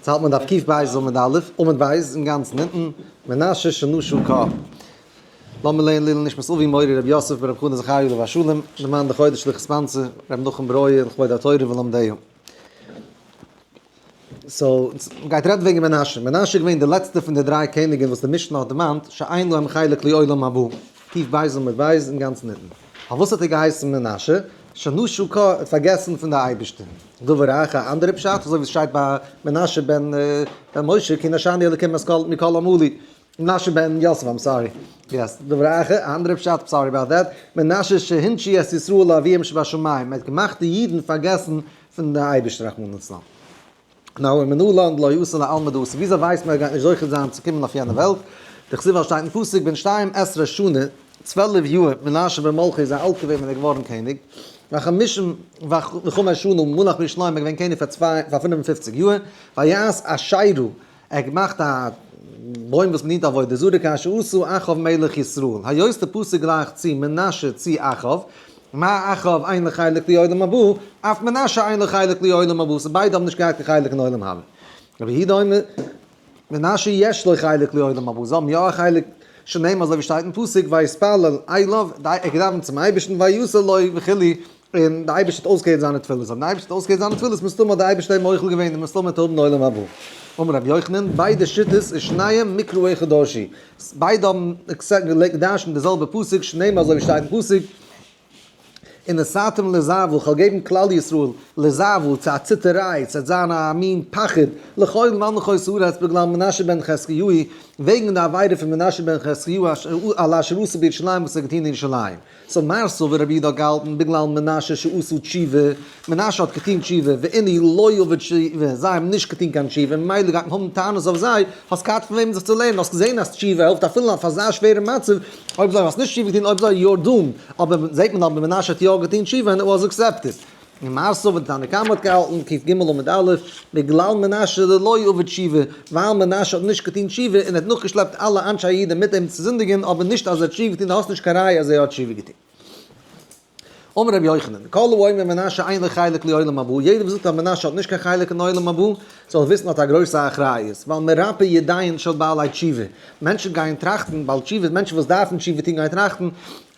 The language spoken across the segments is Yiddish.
יעצט האלט מען דף קוף בית עמוד א', עמוד בית אינגאנצן אונטן, מנשה שנשו ק. לאמיר לערנען לעילוי נשמת אבי מורי רבי יוסף ברב חנא זכריה עליו השלום, למען די חודש לכספנצה, רבי נחום ברויער לכבוד התורה ולומדיה. so, מ'גייט רעדן וועגן מנשה. מנשה איז געווען די לעצטע פון די דריי קעניגן וואס די משנה האט דערמאנט, שאין להם חלק לעולם הבא. קוף בית עמוד בית אינגאנצן אונטן. פארוואס האט ער געהייסן מנשה? שנשו ק האט פארגעסן פון די אייבערשטער. דבר אחר, א אנדערע פשט, אזוי ווי עס שטייט ביי מנשה בן משה, כי נשני אלקים את כל מכל עמלי. מנשה בן יוסף, I'm sorry. Yes, דבר אחר, א אנדערע פשט, sorry about that. מנשה שהנשיא את ישראל לאביהם שבשמים, ער האט געמאכט די אידן פארגעסן פון די אייבערשטער רחמנא לצלן. now מנלן דלא אתי לעלמא דאתי, וויאזוי ווייסט מען ער גייט נישט זוכה זיין צו קומען אויף יענע וועלט? דכתיב ווייל שטייט אין פסוק בן שתים עשרה שנה, 12 יאר, מנשה בן מלכי איז א אלט געווען ווען ער איז געווארן קעניג, וחמישים וחמש שנה מלך בירושלים, ער איז געווען קעניג פאר 55 יאר, ויעש אשרה, ער האט געמאכט א בוים וואס מ'דינט עבודה זרה כאשר עשה אחאב מלך ישראל, היות די פסוק גלייכט צו מנשה צו אחאב, מה אחאב אין לו חלק לעולם הבא, אף מנשה אין לו חלק לעולם הבא, so ביידע האבן נישט געהאט קיין חלק אין עולם הבא. רבי יהודה אומר, מנשה יש לו חלק לעולם הבא, זיי האבן יא א חלק, שנאמר אזוי ווי שטייט אין פסוק, ויתפלל אליו, ער האט געדאווענט צום אייבערשטן, ויעתר לו וכו', און די אייבערשטער האט אויסגעהערט זיינע תפילות, אויב די אייבערשטער האט אויסגעהערט זיינע תפילות, מסתמא האט די אייבערשטער אים מוחל געווען און מסתמא וועט ער האבן עולם הבא. אמר רבי יוחנן, ביידע שיטות איז שניהם מקרא אחד דרשו, ביידע האבן געדרשנט די זעלבע פסוק, שנאמר אזוי ווי שטייט אין פסוק, ונתתם לזעוה, כ'וועל געבן כלל ישראל לזעוה, צו א ציטעריי, ס'וועט זיין א מין פחד, לכל מנחות הארץ בגלל מנשה בן חזקיהו, וועגן די עבירה פון מנשה בן חזקיהו על אשר עשה בירושלים וואס ער האט געטון אין ירושלים. so מר סבר רבי יהודה האט געהאלטן בגלל מנשה שעשו תשובה, מנשה האט געטון תשובה, ואינהו לא עבוד תשובה, זיי האבן נישט געטון קיין תשובה, ממילא גייט מען האבן טענות אויף זיי, האסט געהאט פון וועמען זיך צו לערנען, האסט געזען אז תשובה העלפט אפילו אויף אזא שווערע מצב, אויב אזוי האסט נישט תשובה געטון, אויב אזוי you're doomed, אבער זעט מען אבער מנשה האט יא געטון תשובה and it was accepted. און מר סבר תנא קמא האט געהאלטן, קג עמוד א', בגלל מנשה דלא עבד תשובה, ווייל מנשה האט נישט געטון תשובה און האט נאכגעשלעפט אלע אנשי יהודה מיט אים צו זינדיגען, אבער נישט אז ער האט תשובה געטון, דו האסט נישט קיין ראיה אז ער האט תשובה געטון. אמר רבי יוחנן, כל האומר מנשה אין לו חלק לעולם הבא, יעדער וואס זאגט אז מנשה האט נישט קיין חלק אין עולם הבא, זאל וויסן האט א גרויסע אחריות, ווייל מרפה ידיהן של בעלי תשובה, מענטשן גייען טראכטן, בעל תשובה, מענטשן וואס דארפן תשובה טון גייען טראכטן,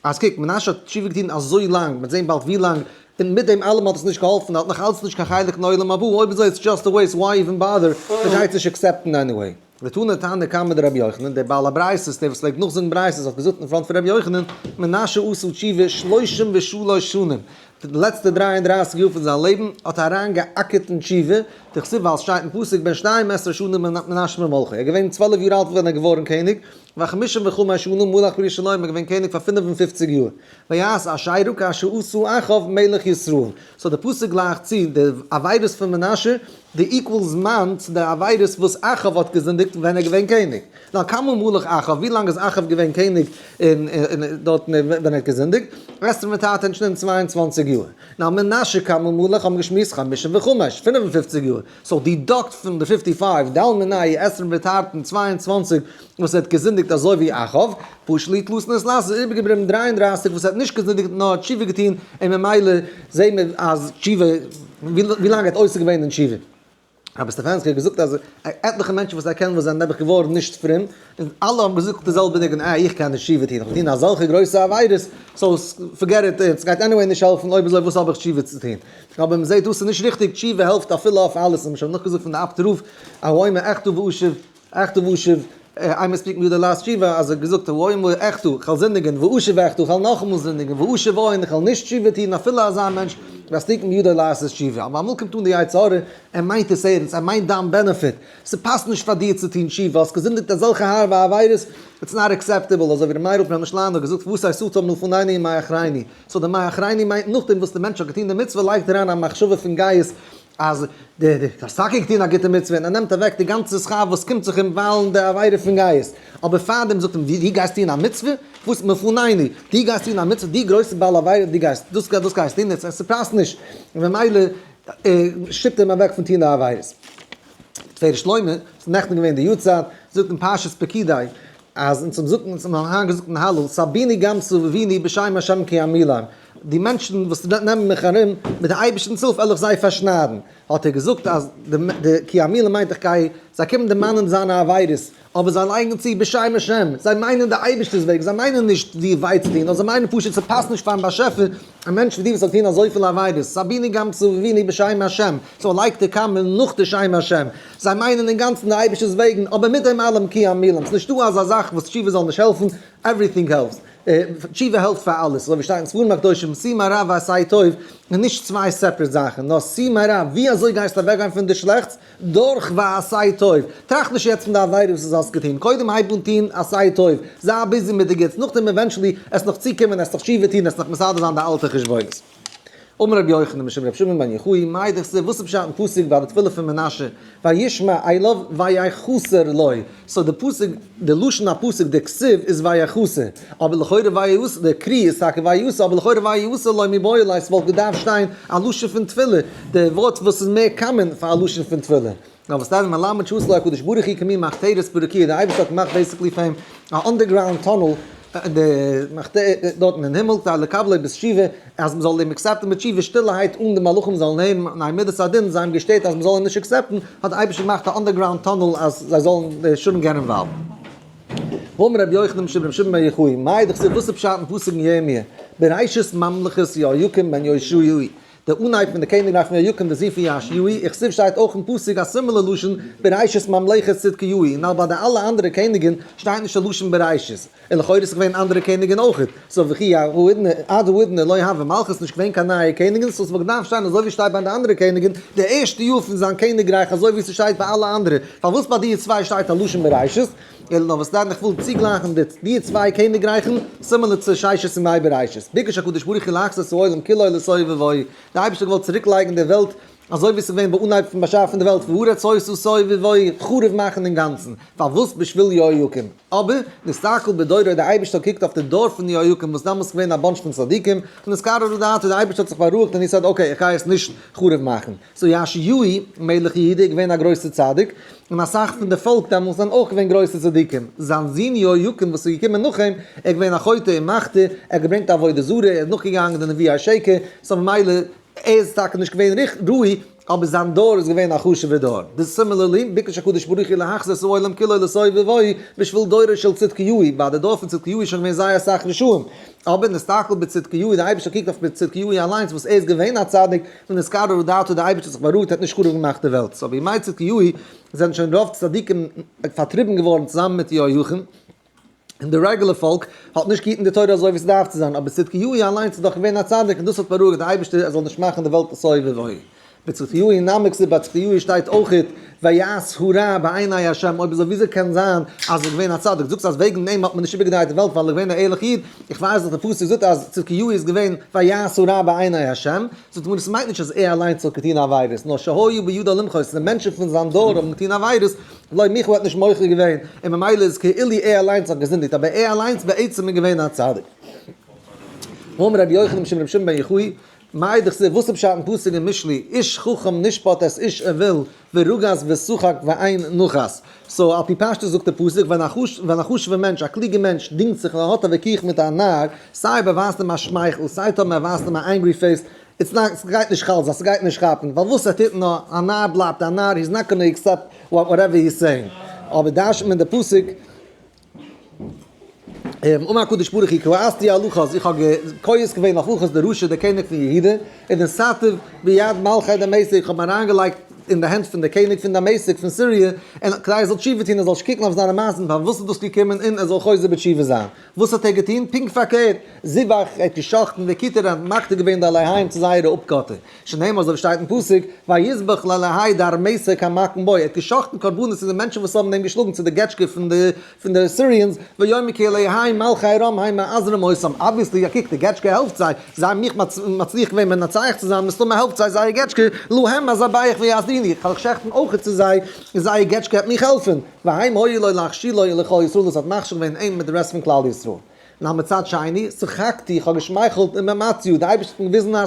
אז קוק, מנשה האט תשובה געטון אזוי לאנג, מ'וועט זען באלד ווי לאנג, און מיט דעם אלעם האט עס נישט געהאלפן, ער האט נאך אלץ נישט קיין חלק אין עולם הבא, אויב אזוי it's just a waste, why even bother, מ'גייט נישט accept ן anyway. ותנא תנא קמיה דרבי יוחנן, דער בעל הברייתות, דער וואס פלעגט נאכזאגן ברייתות האט געזאגט אין front פון רבי יוחנן, מנשה עשה תשובה שלושים ושלש שנים, די לעצטע 33 יאר פון זיין לעבן האט ער אריין געאקערט אין תשובה, דכתיב ווייל עס שטייט אין פסוק בן שתים עשרה שנה מנשה במלכו, ער איז געווען 12 יאר אלט ווען ער איז געווארן קעניג, וחמישים וחמש שנה מלך בירושלים איז געווען קעניג פאר 55 יאר, ויעש אשרה כאשר עשה אחאב מלך ישראל. so די פסוק גלייכט צו די עבירות פון מנשה, די equal זמן צו די עבירות וואס אחאב האט געזינדיגט ווען ער איז געווען קעניג. now כמה מלך אחאב, ווי לאנג איז אחאב געווען קעניג אין דארטן ווען ער האט געזינדיגט? עשרים ותרתין שנים 22 יאר. now מנשה כמה מלך האבן געשמועסט חמישים וחמש, 55 יאר. so deduct פון די 55, דל מינייהו עשרים ותרתין 22 וואס ער האט געזינדיגט אזוי ווי אחאב, פשט לי תלתין ותלת איז איבערגעבליבן 33 וואס ער האט נישט געזינדיגט נאר האט תשובה געטון, און ממילא זעהן מיר אז תשובה, ווי לאנג ער האט עוסק געווען אין תשובה. רבי סטעפאנסקי האט געזאגט אז עטליכע מענטשן וואס ער קען וואס זענען נעבעך געווארן נישט פרום, און אלע האבן געזאגט די זעלבע ניגון, אה איך קען נישט תשובה טון, איך האב געטון אזעלכע גרויסע עבירות, so forget it, עס גייט anyway נישט העלפן, אויב אזוי וואס האב איך תשובה צו טון? אבער מען זעט דאס איז נישט ריכטיג, תשובה העלפט אפילו אויף אלעס, און מ'האט שוין נאכגעזאגט פון די אפטער רב, האומר אחטא ואשוב, אחטא ואשוב, אין מספיקין בידו לעשות תשובה, אז ער האט געזאגט האומר אחטא, כ'וועל זינדיגען, ואשוב אחטא, כ'וועל נאכאמאל זינדיגען, ואשוב עוד, כ'וועל נישט תשובה טון, אפילו אזא מענטש, מספיקין בידו לעשות תשובה, אבער אמאל קומט אן די יצר הרע, ער מיינט עס ערנסט, ער מיינט דיין benefit, ס'פאסט נישט פאר דיר צו טון תשובה, האסט געזינדיגט אזעלכע הארבע עבירות, it's not acceptable, אזוי ווי ר' מאיר פרעמישלאנער האט געזאגט וואס הייסט סתם מלפנינו ומאחרינו, so די מאחרינו מיינט נאכדעם וואס די מענטש האט געטון די מצוה לייגט אריין א מחשבה פון גאות אז די די האסט טאקע געטון א גוטע מצוה און ער נעמט אוועק די גאנצע שכר וואס קומט זיך אים ווייל די עבירה פון גאות, אבער פארדעם זאגט אים דו גייסט טון א מצוה? וואס מלפנינו? דו גייסט טון א מצוה? דו גרויסע בעל עבירה דו גייסט דאס דאס גייסט טון? עס פאסט נישט, און ממילא שטופט אים אוועק פון טון די עבירות. תפארת שלמה, ס'איז נעכטן געווען די יארצייט, זאגט אין פרשת פקודי, אז אונז האבן זאגט אונז האבן היינט געזאגט אין הלל, סביני גם סביני בשם השם כי עמילם. די מענטשן וואס נעמען מיך ארום, מיט די אייבערשטנ'ס הילף וועל איך זיי פארשניידן. האט ער געזאגט אז די כי אמילם מיינט איך גיי זיי קומען דערמאנען זיינע עבירות, אבער זיי לייגן צו בשם השם, זיי מיינען די אייבערשטער'ס וועג, זיי מיינען נישט דיר וויי צו טון, נאר זיי מיינען פשוט ס'פאסט נישט פאר'ן באשעפער א מענטש ווי דיר וואס האט געטון אזויפיל עבירות, סבינו גם סבינו בשם השם, so לייגט די comma נאך די שם השם, זיי מיינען אינגאנצן די אייבערשטער'ס וועגן, אבער מיט דעם אלעם כי אמילם, ס'נישטא אזא זאך וואס תשובה זאל נישט העלפן, everything helps. תשובה העלפט פאר אלעס, אזוי ווי שטייט אין ספרים הקדושים, סור מרע ועשה טוב, איז נישט צוויי separate זאכן, נאר סור מרע, ווי אזוי גייסטו אוועקגיין פון די שלעכטס? דורך ועשה טוב. טראכט נישט יעצט פון די עבירה וואס דו האסט געטון, קודם הייב אן טון עשה טוב, זיי busy מיט די גוטס, נאכדעם eventually עסט נאך צוקומען, עסט נאך תשובה טון, עסט נאך מסדר זיין די אלטע חשבונות. אמר רבי יוחנן משום רבי שמעון בן יוחאי, מאי דכתיב, וואס איז פשט אין פסוק ביי די תפילה פון מנשה, וישמע אליו ויחסר לו, so די פסוק, די לשון הפסוק די כתיב איז ויחסר, אבער לכאורה ויעש, די קרי איז טאקע ויעש, אבער לכאורה ויעשה לו מיבעי ליה, ס'וואלט געדארפט שטיין א לשון פון תפילה, די ווארט וואס איז מער common פאר א לשון פון תפילה. נאר וואס דען מלמד שעשה לו הקדוש ברוך הוא כמין מחתרת ברקיע, די אייבערשטער האט געמאכט basically פאר אים א underground tunnel די מחתרת דארטן אין הימל כדי לקבלו בתשובה, אז מ'זאל אים accept ן בתשובה שטילערהייט אן די מלאכים זאלן הערן מפני מידת הדין, זיי האבן געשטערט אז מ'זאל אים נישט accept ן, האט די אייבערשטער געמאכט א underground tunnel אז זיי זאלן shouldn't get involved. ואמר רבי יוחנן משום רבי שמעון בן יוחאי, מאי דכתיב וואס איז פשט אין פסוק אין ירמיה, בראשית ממלכת יהויקים בן יאשיהו, די אנהייב פון די קעניגרייך פון יהויקים די זון פון יאשיהו, וכתיב שטייט אויך אין פסוק א similar לשון בראשית ממלכת צדקיהו, און ביי די אלע אנדערע קעניגן שטייט נישט די לשון בראשית, און לכאורה איז געווען אנדערע קעניגן אויכעט, so וכי עד האידנא לא הוה מלכות נישט געווען קיין נייע קעניגן, so ס'וואלט געדארפט שטיין אזוי ווי שטייט ביי די אנדערע קעניגן די ערשטע יאר פון זיין קעניגרייך אזוי ווי ס'שטייט ביי אלע אנדערע, פארוואס ביי די צוויי שטייט א לשון בראשית? אלא נאר וואס דען איך וויל צוגלייכן די די צוויי קעניגרייכן, similar צו ששת ימי בראשית. ביקש הקדוש ברוך הוא להחזיר את העולם כולו לתוהו ובוהו, די אייבערשטער האט געוואלט צוריק לייגן די וועלט אזוי ווי עס איז געווען ביי אנהייב פון באשאפן די וועלט, והארץ היתה תוהו ובוהו, חרוב מאכן אינגאנצן, פארוואס בשביל יהויקים? אבער, נסתכל בדורו די אייבערשטער קוקט אויף די דור פון יהויקים וואס דאמאלס איז געווען א bunch פון צדיקים, ונתקררה דעתו די אייבערשטער האט זיך בארואיגט און he said okay איך גיי עס נישט חרוב מאכן. so יאשיהו מלך יהודה איז געווען א גרויסער צדיק, און אסאך פון די פאלק דעמאלס זענען אויך געווען גרויסע צדיקים. זיין זון יהויקים וואס איז געקומען נאך אים, ער איז געווען א חוטא און מחטיא, ער האט געברענגט עבודה זרה, ער איז נאכגעגאנגען די נביאי השקר, so ממילא ער איז טאקע נישט געווען ראוי, אבער זיין דור איז געווען א חשוב'ער דור. די similarly, ביקש הקדוש ברוך הוא להחזיר את העולם כולו לתוהו ובוהו, בשביל דורו של צדקיהו, ביי די דור פון צדקיהו איז שוין געווען זייער אסאך רשעים, אבער נסתכל בצדקיהו, די אייבערשטער קוקט אויף צדקיהו אליינס וואס ער איז געווען א צדיק, ונתקררה דעתו די אייבערשטער האט זיך בארואיגט האט נישט חרוב געמאכט די וועלט, so בימי צדקיהו זענען שוין רוב צדיקים פארטריבן געווארן צוזאמען מיט יהויכין, און די regular פאלק האט נישט געהיטן די תורה אזוי ווי ס'דארף צו זיין, אבער צדקיהו אליינס איז דאך געווען א צדיק און דאס האט בארואיגט די אייבערשטער ער זאל נישט מאכן די וועלט תוהו ובוהו. בצדקיהו נמי כתיב ביי צדקיהו שטייט אויכעט ויעש הרע בעיני ה', אויב אזוי וויאזוי קען זיין אז ער איז געווען א צדיק? זאגסט אז וועגן דעם האט מען נישט איבערגעדרייט די וועלט ווייל ער איז געווען א ערליכע איד, איך ווייס דאך די פסוק זאגט אז צדקיהו איז געווען ויעש הרע בעיני ה', זאגט די גמרא ס'מיינט נישט אז ער אליינס האט געטון עבירות, נאר שהיו בידו למחות, די מענטשן פון זיין דור האבן געטון עבירות, לא מיחו האט נישט מוחה געווען, און ממילא איז כאילו ער אליינס האט געזינדיגט, אבער ער אליינס בעצם איז געווען א צדיק. ואמר רבי יוחנן משום רבי שמעון בן יוחאי, מאי דכתיב, וואס איז פשט אין פסוק אין משלי, איש חכם נשפט את איש אויל ורגז ושחק ואין נחת. so על פי פשטות זאגט דער פסוק, ווען א חשוב'ער מענטש, א קלוגער מענטש, דינגט זיך און ער האט א וויכוח מיט א נאר, סיי אויב ער ווייזט אים א שמייכל, סיי טאמער ער ווייזט אים א angry face, it's not, ס'גייט נישט חל זיין, ס'גייט נישט כאפן, ווייל וואס ער טוט נאר, א נאר בלייבט א נאר, he's not gonna accept whatever he's saying. אבער דרש'נט מען די פסוק, אמר הקדוש ברוך הוא כעסתי על אחז, איך האב כועס געווען אויף אחז דער רשע דער קעניג פון יהודה, ונתתיו ביד מלכי דמשק, איך האב אים אריינגעלייגט אין די הענט פון דער קעניג פון דמשק פון סיריע, און כדי ער זאל תשובה טון, ער זאל נישט קוקן אויף זיינע מעשים, פארוואס איז דאס געקומען, און ער זאל חוזר בתשובה זיין. וואס האט ער געטון? פונקט פארקערט, זבח, ער האט געשחט'ן וקיטר, ער האט מקטיר געווען די אלהים צו זייערע אפגאטער. שנאמר אזוי ווי שטייט אין פסוק, ויזבח לאלהי דמשק המכים בו, ער האט געשחט'ן קרבנות צו די מענטשן וואס האבן אים געשלאגן, צו די געטשקע פון די פון די Syrians, ויאמר כי אלהי מלכי ארם הם העזרים אותם, obviously א קוק די געטשקע העלפט זיי, זיי האבן מיך מצליח געווען מנצח צו זיין, מסתמא העלפט זיי זייער געטשקע, להם אזבח ויעזרוני, איך וועל שעכטן אויכעט צו זיי, און זייער געטשקע וועט מיך העלפן, והם היו לו להכשילו ולכל ישראל, דאס האט מכשיל געווען אים מיט די rest פון כלל ישראל. נאר מצד שני, שחקתי, איך האב געשמייכלט עם אמציה, די אייבערשטער האט מיר געוויזן א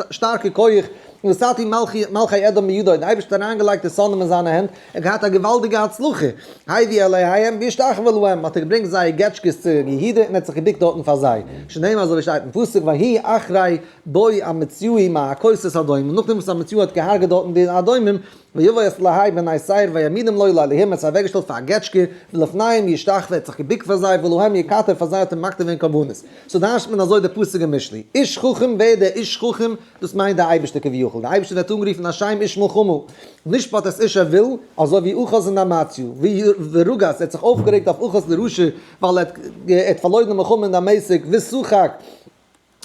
שטארקע כח. ונתתי מלכי אדום בידו, דער אייבערשטער האט אריינגעלייגט די שונאים אין זיינע הענט, ער האט געהאט א געוואלדיגע הצלחה, הביא אלהיהם וישתחוו להם, האט ער געברענגט זייער געטשקעס צו יהודה און ער האט זיך געבוקט דארטן פאר זיי, שנאמר אזוי ווי שטייט אין פסוק ויהי אחרי בוא אמציהו מהכות את האדומים, נאכדעם וואס אמציהו האט געהארגעט דארטן די אדומים, ויבא את אלהי בני שעיר ויעמידם לו לאלהים, ער האט זיי אוועקגעשטעלט פאר א געטשקע, ולפניהם ישתחוה, ער האט זיך געבוקט פאר זיי, ולהם יקטר, פאר זיי האט ער מקטיר געווען קרבנות. so דרש'נט מען אזוי די פסוק אין משלי, איש חכם, ווער איז דער איש חכם? דאס מיינט דער אייבערשטער כביכול, דער אייבערשטער ווערט אנגערופן השם איש מלחמה, נשפט את איש אויל, אזוי ווי אחז און אמציהו, ורגז, ער האט זיך אויפגערעגט אויף אחז דער רשע, ווייל ער האט פארלוירן די מלחמה אין דמשק, ושחק,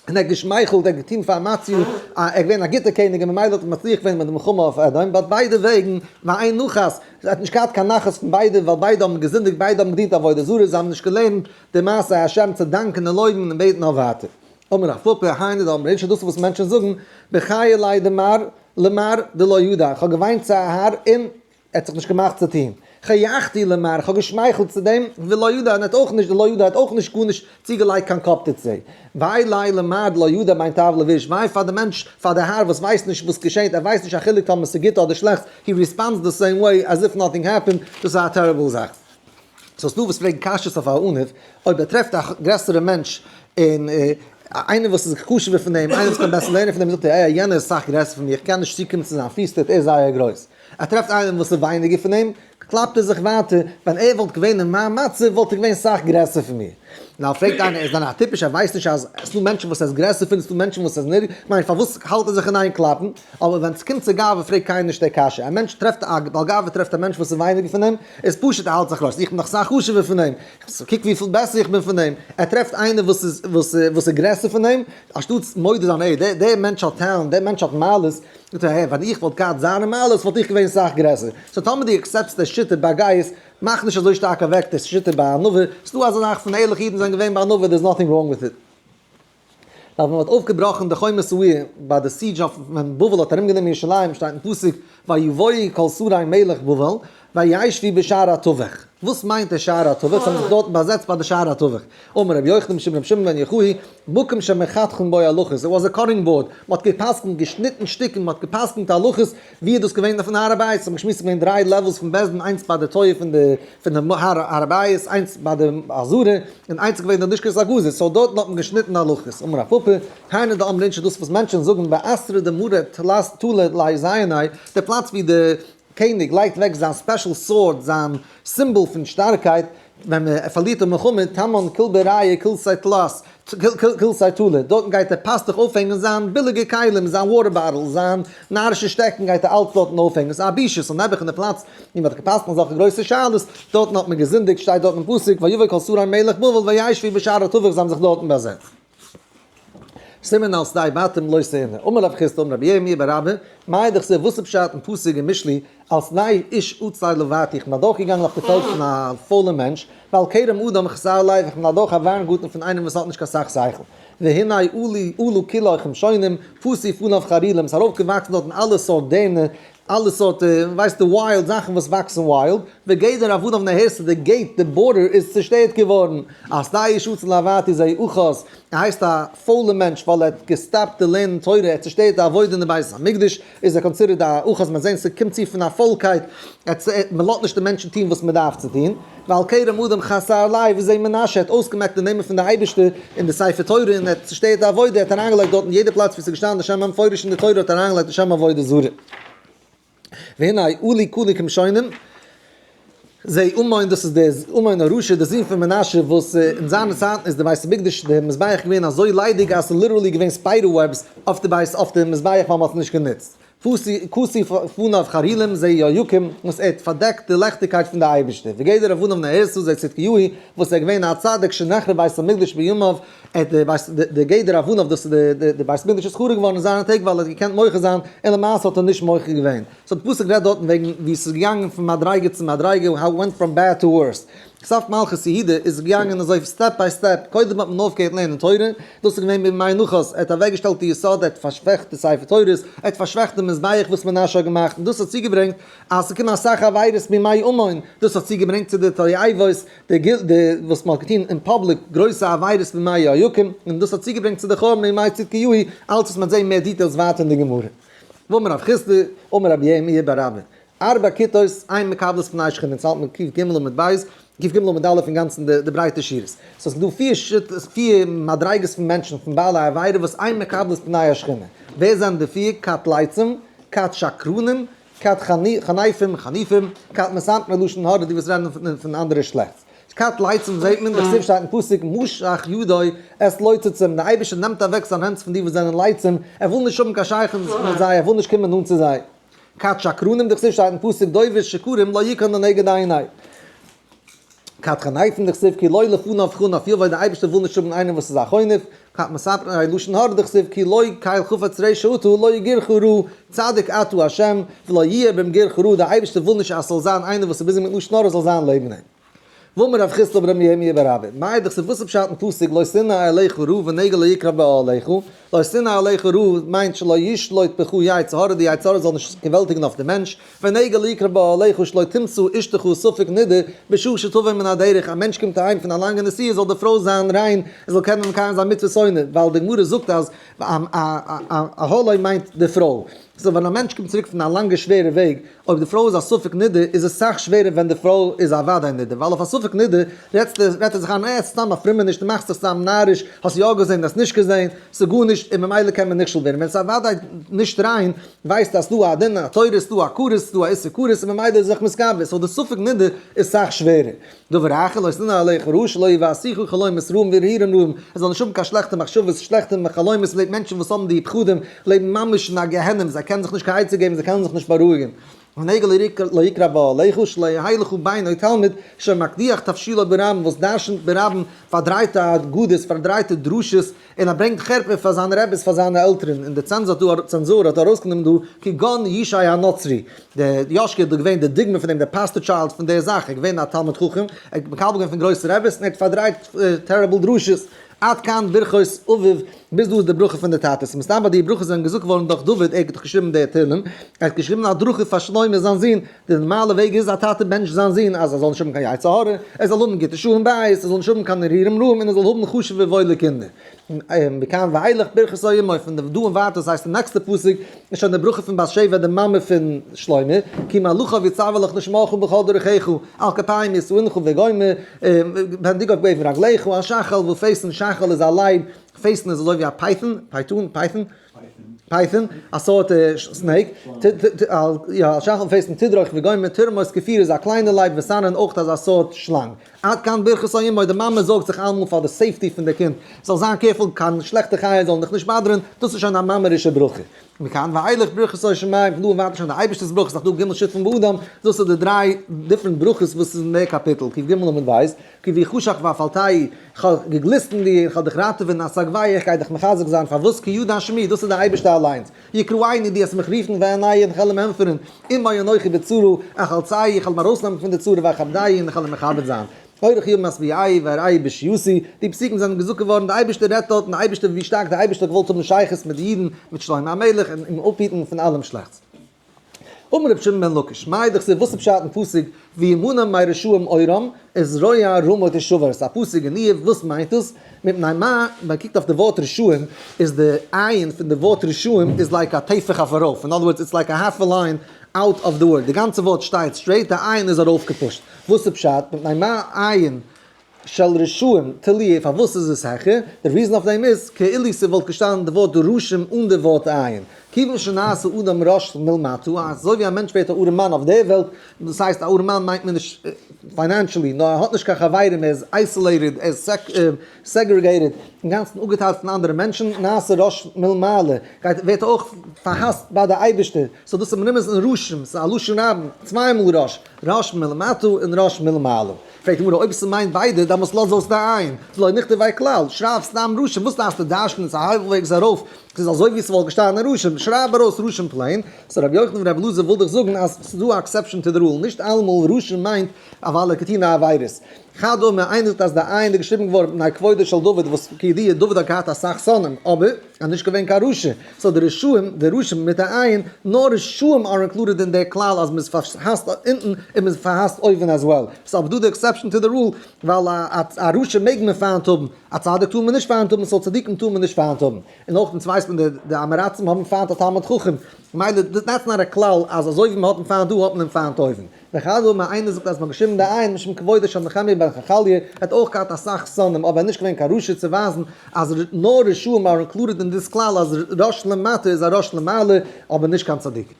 און ער האט געשמייכלט, ער האט געטון פאר אמציהו, ער איז געווען א גוטער קעניג און ממילא האט ער מצליח געווען מיט די מלחמה אויף אדום, but ביידע וועגן, ואין נחת, ער האט נישט געהאט קיין נחת פון ביידע, ווייל ביידע האבן געזינדיגט, ביידע האבן געדינט עבודה זרה, זיי האבן נישט געלערנט די מעשה השם צו דאנקען און לויבן און בעטן אויף ווייטער. אמר רב פפא, היינו דאמרי אינשי, דאס איז וואס מענטשן זאגן, בכי ליה דמר למר דלא ידע, איך האב געוויינט צו א האר און ער האט זיך נישט געמאכט צו טון, חייכתי למר, איך האב געשמייכלט צו דעם, ולא ידע, און ער האט אויך נישט, דלא ידע, ער האט אויך נישט גארנישט צוגעלייגט קיין קאפ דערצו. וויי ליה למר דלא ידע בין טב לביש, וויי פאר די מענטש, פאר די האר וואס ווייסט נישט וואס געשענט, ער ווייסט נישט א חילוק טאמער ס'איז גוט אדער שלעכט, he responds the same way as if nothing happened, דאס איז א terrible זאך. so ס'דא וואס פרעגן קשיות אויף א עניו, אויב ער טרעפט א גרעסערע מענטש און איינער וואס איז חשוב'ער פון אים, איינער וואס קען בעסער לערנען פון אים, זאגט ער, אה, יענער איז סאך גרעסער פון מיר, איך קען נישט צוקומען צו זיין פיס טריט, ער איז זייער גרויס. ער טרעפט איינעם וואס איז ווייניגער פון אים, קלאפט ער זיך ווייטער, ווען ער וואלט געווען אין מיין מצב וואלט ער געווען סאך גרעסער פון מיר. נאר פרעגט איינער, איז דען א טיפש, ער ווייסט נישט אז עס איז דא מענטשן וואס ער איז גרעסער פון, עס איז דא מענטשן וואס ער איז נידריגער, כ'מיין פארוואס האלט ער זיך אין איין קלאפן? אבער ווען ס'קומט צו גאווה פרעגט קיינער נישט די קשיא, א מענטש טרעפט א בעל גאווה טרעפט א מענטש וואס איז ווייניגער פון אים, איז פשוט ער האלט זיך גרויס, איך בין דאך סאך חשוב'ער פון אים, קוק וויפיל בעסער איך בין פון אים, ער טרעפט איינער וואס איז וואס איז גרעסער פון אים, אנשטאטס מודה זיין העי דער מענטש האט talent, דער מענטש האט מעלות, זאגט ער העי ווען איך וואלט געהאט זיינע מעלות וואלט איך געווען סאך גרעסער, so טאמער דו accept סט די שיטה ביי גאות, מאך נישט אזוי שטארק אוועק די שיטה ביי ענווה, ס'דא אזא זאך פון ערליכע אידן זענען געווען ביי ענווה, there is nothing wrong with it. ווייל ווען מ'האט אויפגעבראכן די חומת העיר ביי די siege אויף ווען בבל האט ארומגענומען ירושלים שטייט אין פסוק ויבואו כל שרי מלך בבל וישבו בשער התווך. וואס מיינט דער שער התווך? זיי האבן זיך דארטן באזעצט ביי די שער התווך. אמר רבי יוחנן משום רבי שמעון בן יוחאי, מקום שמחתכין בו הלכות, it was a cutting board, מ'האט גע'פסק'נט, געשניטן שטיקער, מ'האט גע'פסק'נט הלכות, ווי איז דאס געווען אויפן הר הבית? האבן געשמועסט ס'איז געווען דריי levels פון בית דין, איינס ביי די טויער פון די פון די הר הבית, איינס ביי די עזרה, און איינס איז געווען די לשכת הגזית, so דארטן האט מען געשניטן הלכות. אמר רב פפא, היינו דאמרין אינשי דאס וואס מענטשן זאגן באתרא דמרא תלא ליה זייניה, די פלאץ ווי די קעניג לייגט אוועק זיין special sword, זיין סימבאל פון שטארקייט, ווען מען פארלירט א מלחמה, תמן כלבי רעיא כלסי תלת, כלסי תלה, דארטן גייט דער פאסטוך אויפהענגען זיין ביליגע כלים, זיין water bottle, זיין נארישע שטעקן גייט ער אלץ דארטן אויפהענגען, ס'איז א בושה, ס'איז נעבעך אין די פלאץ ווי מ'האט גע'פסק'נט אזעלכע גרויסע שאלות, דארטן האט מען געזינדיגט, שטייט דארט אין פסוק, ויבא כל שרי מלך בבל וישבו בשער התווך, זיי האבן זיך דארטן באזעצט. סימן על שדי בתים לא תאונה. אמר רב חסדא אמר רבי ירמי' בר אבא, מאי דכתיב וואס איז פשט אין פסוק אין משלי על שדה איש עצל עברתי איך בין אדורך געגאנגען אויף די פעלד פון א פוילע מענטש, ועל כרם אדם חסר לב איך בין אדורך א וויינגארטן פון איינעם וואס האט נישט קיין סאך שכל, והנה עלו כלאי חמשונים, פשו פניו חרולים, ס'איז ארויפגעוואקסן דארטן אלע סארט דערנער, אלע סארט ווייסט די wild זאכן וואס וואקסן wild, וגדר אבניו נהרסה די gate די border איז צושטערט געווארן, על שדה איש עצל עברתי זה אחז, ער הייסט א פוילע מענטש ווייל ער האט געסטאפט די לערנען תורה, ער האט צושטערט די עבודה אין די בית המקדש, איז ער considered א אחז, מ'וועט זען ס'קומט צו פון א פוילקייט, מ'לאזט נישט די מענטשן טון וואס מ'דארף צו טון, ועל כרם אדם חסר לב זה מנשה, ער האט אויסגעמעקט די נעמען פון די אייבערשטער אין די ספר תורה און ער האט צושטערט די עבודה, ער האט אריינגעלייגט דארט אין יעדע פלאץ וואו ס'איז געשטאנען די שם המפורש אין די תורה האט ער אריינגעלייגט די שם עבודה זרה. והנה עלו כלאי כמשונים, זה אמון, דאס איז דער אמון הרשע, דער זון פון מנשה, וואס אין זיינע צייטן איז די בית המקדש, דער מזבח געווען אזוי ליידיג אז ס'איז literally געווען spider webs אויף די בית, אויף די מזבח ווייל מ'האט עס נישט גענוצט. כסו פניו חרולים זה יהויקים, וואס ער האט פארדעקט די לעכטיגקייט פון די אייבערשטער, וגדר אבניו נהרסה זה צדקיהו, וואס ער איז געווען א צדיק שנחרב בית המקדש בימיו, ער האט די בית די גדר אבניו דאס איז די די בית המקדש איז חרוב געווארן אין זיינע טעג ווייל ער האט געקענט מוחה זיין און למעשה האט ער נישט מוחה געווען. so די פסוק רעדט דארטן וועגן ווי עס איז געגאנגען פון מדריגה צו מדריגה how it went from bad to worse. סוף מלכות יהודה איז געגאנגען אזוי step by step, קודם האט מען אויפגעהערט לערנען תורה, דאס איז געווען בימי נחש, ער האט אוועקגעשטעלט די יסוד, ער האט פארשוועכט די ספר תורות, ער האט פארשוועכט די מזבח וואס מנשה האט געמאכט, און דאס האט צוגעברענגט אז עס איז געקומען אסאך עבירות בימי אמון, דאס האט צוגעברענגט צו די תועבות, די די וואס מען האט געטון אין public גרויסע עבירות בימי יהויקים, און דאס האט צוגעברענגט צו די חורבן בימי צדקיהו, אלץ וואס מען וועט זען מער details ווייטער אין די גמרא. ואמר רב חסדא, אמר רבי ירמי' בר אבא, ארבע כיתות, אין מקבלות פני שכינה, אונז האלט מיר קג עמוד ב', קג עמוד א' אינגאנצן די ברייטע שורות. סאו ס'איז דא פיר שיטות, פיר מדריגות פון מענטשן, פון בעלי עבירה וואס אין מקבלות פני השכינה. ווער זענען די פיר? כת לצים, כת שקרנים, כת חניפים, חניפים, כת מספרי לשון הרע, די וואס רעדן פון אנדערע שלעכטס. כת לצים זעט מען, דכתיב שטייט אין פסוק משך ידו את לוצצים, דער אייבערשטער נעמט אוועק זיין הענט פון די וואס זענען לצים, ער וויל נישט האבן קיין שייכות מיט זיי, ער וויל נישט קומען נאנט צו זיי. כת שקרנים דכתיב שטייט אין פסוק דובר שקרים לא יכון לנגד עיני. כת חניפים דכתיב כי לא לפניו חנף יבוא, דער אייבערשטער וויל נישט האבן איינעם וואס איז א חונף. כת מספרי לשון הרע דכתיב כי לא קל חפץ רשע אתה לא יגורך רע, צדיק אתה ה' ולא יהיה במגורך רע, דער אייבערשטער וויל נישט אז ס'זאל זיין איינער וואס איז busy מיט לשון הרע זאל זיין לעבן אים. ואמר רב חסדא בר ירמי' בר אבא, מאי דכתיב וואס איז פשט אין פסוק לא תנא אליך רע ונגע לא יקרב באהליך, לא תנא אליך רע מיינט שלא ישלוט בך יצר הרע די יצר הרע זאל נישט געוועלטיגן אויף די מענטש, ונגע לא יקרב באהליך שלא תמצא אשתך ספק נידה בשעה שתבוא מן הדרך, א מענטש קומט אהיים פון א לאנגע נסיעה זאל די פרוי זיין ריין ער זאל קענען מקיים זיין מצוות עונה, ווייל די גמרא זאגט אז אהלו מיינט די פרוי. סאו ווען א מענטש קומט צוריק פון א לאנגע שווערע וועג, אויב די פרוי איז א ספק נידה איז עס סאך שווערער ווען די פרוי איז א וודאי נידה, ווייל אויף א ספק נידה רעדט ער זיך איין אה סתם א פרומע נישט דו מאכסט זיך סתם נאריש, האסט יא געזען האסט נישט געזען, ס'איז גארנישט און ממילא קען מען נכשל ווערן, ווען ס'איז א וודאי נישט ריין ווייסטו אז ס'דא א דין א תורה ס'דא א כרת ס'דא א איסור כרת און ממילא איז זיך מתגבר, סאו די ספק נידה איז סאך שווערער. דבר אחר לא תנא אליך רע שלא יבאסוך חלומות רעים והרהורים רעים, ער זאל נישט האבן קיין שלעכטע מחשבות, שלעכטע חלומות, מ'זעט מענטשן וואס האבן די פחדים, לעבן ממש אין א גיהנום, זיי קענען זיך נישט קיין עצה געבן, זיי קענען זיך נישט בארואיגן. ונגע לא יקרב באהליך שלא יהא לך בן או תלמיד שמקדיח תבשילו ברבים, וואס דרשנ'ט ברבים פארדרייטע הגדות, פארדרייטע דרשות, און ער ברענגט חרפה פאר זיינע רעביס פאר זיינע עלטערן, און די צענזור האט ארויסגענומען דא כגון ישי הנוצרי, דער יאשקע איז דא געווען די דוגמא פון דעם, דער poster child פון דער זאך, ער איז געווען א תלמיד חכם, ער האט מקבל געווען פון גרויסע רעביס, און ער האט פארדרייט terrible דרשות, עד כאן ברכות אביו, ביז דא איז די ברכה פון די טאטעס, מסתמא די ברכות זענען געזאגט געווארן דורך דוד, ער האט דאך געשריבן די תהלים, ער האט געשריבן א הדרכה פאר שלמה זיין זון, די נארמאלע וועג איז א טאטע בענטשט זיין זון אז ער זאל נישט האבן קיין יצר הרע, ער זאל האבן גוטע שלום בית, ער זאל נישט האבן קיין הרהורים רעים און ער זאל האבן חשוב'ע וואוילע קינדער. מכאן ואילך ברכת אמו, פון דא און ווייטער, דאס הייסט די נעקסטע פסוק איז שוין די ברכה פון בת שבע די מאמע פון שלמה, כי מלאכיו יצוה לך לשמרך בכל דרכיך, על כפיים ישאונך וגומר, פן תגוף באבן רגליך, על שחל ופייסן, שחל איז א לייב, פייסן איז אזוי ווי א python, פייטאן, python? python, א סארט snake, יא, שחל ופייסן תדרוך וגומר, תרמוס כפיר איז א קליינע לייב ותנין אויך אזא סארט שלאנג. עד כאן ברכת אמו, די מאמע זארגט זיך אלעמאל פאר די safety פון די קינד, זאל זיין careful קיין שלעכטע חיות זאלן דיך נישט באדערן, דאס איז שוין א מאמערישע ברכה. מכאן ואילך ברכת שמים, פון דא און ווייטער שוין די אייבערשטער'ס ברכות, ס'איז דא ג' שותפים באדם, דאס איז די דריי different ברכות וואס איז אין די קאפיטל, קג עמוד ב', כי ויחשך ואפלתהו, כ'האב געגליסט אין דיר, כ'האב דיך ראטעווען, אשגבהו, איך גיי דיך מחזק זיין, פארוואס כי ידע שמי, דאס איז די אייבערשטער אליינס, יקראני, דו וועסט מיך רופן, ואענהו, און כ'וועל אים ענטפערן, עמו אנכי בצרה, אחלצהו, איך וועל אים ארויסנעמען פון די צרה, ואכבדהו, און איך וועל אים מכבד זיין. אורך ימים אשביעהו ואראהו בישועתי, די פסוקים זענען געזאגט געווארן, די אייבערשטער רעדט דארט, און די אייבערשטער ווי שטארק די אייבערשטער האט געוואלט האבן שייכות מיט די אידן, מיט שלמה המלך, און אים אפהיטן פון אלעם שלעכטס. אמר רבי שמעון בן לקיש, מאי דכתיב וואס איז פשט אין פסוק וימנע מרשעים אורם את זרוע רמה תשבר, ס'איז א פסוק אין איוב, וואס מיינט דאס? מפני מה, מען קוקט אויף די ווארט רשעים, איז די עין פון די ווארט רשעים איז like א טפח אויף ארויף, אין other words it's like a half a line out of the word, די גאנצע ווארט שטייט straight, די עין איז ארויפגעפושט, וואס איז פשט? מפני מה עין של רשעים תלויה, פארוואס איז עס העכער? די reason אויף דעם איז, כאילו ס'וואלט געשטאנען די ווארט רשעים אן די ווארט עין. כיוון שנעשה אדם רש מלמטה, אזוי ווי א מענטש ווערט א ארעמאן אויף דער וועלט, דאס הייסט א ארעמאן מיינט מען נישט financially, נאר ער האט נישט קיין חברים, ער איז isolated, ער איז segregated, אינגאנצן אפגעטיילט פון אנדערע מענטשן, נעשה רש מלמעלה, גייט ווערט ער אויך פארהאסט ביי די אייבערשטער, סאו דאס איז מרומז אין רשעים, ס'איז א לשון רבים, צוויי מאל רש, רש מלמטה און רש מלמעלה. פרעגט די גמרא אויב ס'מיינט ביידע, דאמאלס לאז אויס די עין, ולא נכתביה כלל, שרייב סתם רשעים, וואס דארפסטו דרש'נען, ס'איז א האלבוועגס ארויף, ס'איז אזוי ווי ס'וואלט געשטאנען רשעים, שרייב ארויס רשעים plain, סאו רבי יוחנן און רבי אלעזר וויל דיך זאגן אז ס'איז דא א exception to the rule, נישט אלעמאל רשעים מיינט א ווייל ער האט געטון א עבירות. חד אמר, איינער זאגט אז די עין איז געשריבן געווארן מפני כבודו של דוד וואס כידוע דוד האט געהאט אסאך שונאים, אבער ער איז נישט געווען קיין רשע, סאו די רשעים, די רשעים מיט א עין, נאר רשעים are included אין די כלל אז מ'איז פארהאסט אונטן און מ'איז פארהאסט אויבן as well. ס'איז אבער דא די exception to the rule, ווייל א רשע מעג מען פיינט האבן, א צדיק טאר מען נישט פיינט האבן, סאו צדיקים טאר מען נישט פיינט האבן. און אויך אונז ווייסט מען די עם הארצים האבן פיינט א תלמיד חכם. מילא that's not א כלל אז אזוי ווי מען האט אים פיינט דא האט מען אים פיינט אויבן. ואחד אמר איינער זאגט אז מען האט געשריבן די עין משום כבודו של נחמיה בן חכליה, ער האט אויך געהאט אסאך שונאים אבער ער איז נישט געווען קיין רשע צו ווייזן אז נאר רשעים are included אין this כלל אז ראש למטה איז א ראש למעלה אבער נישט קיין צדיק.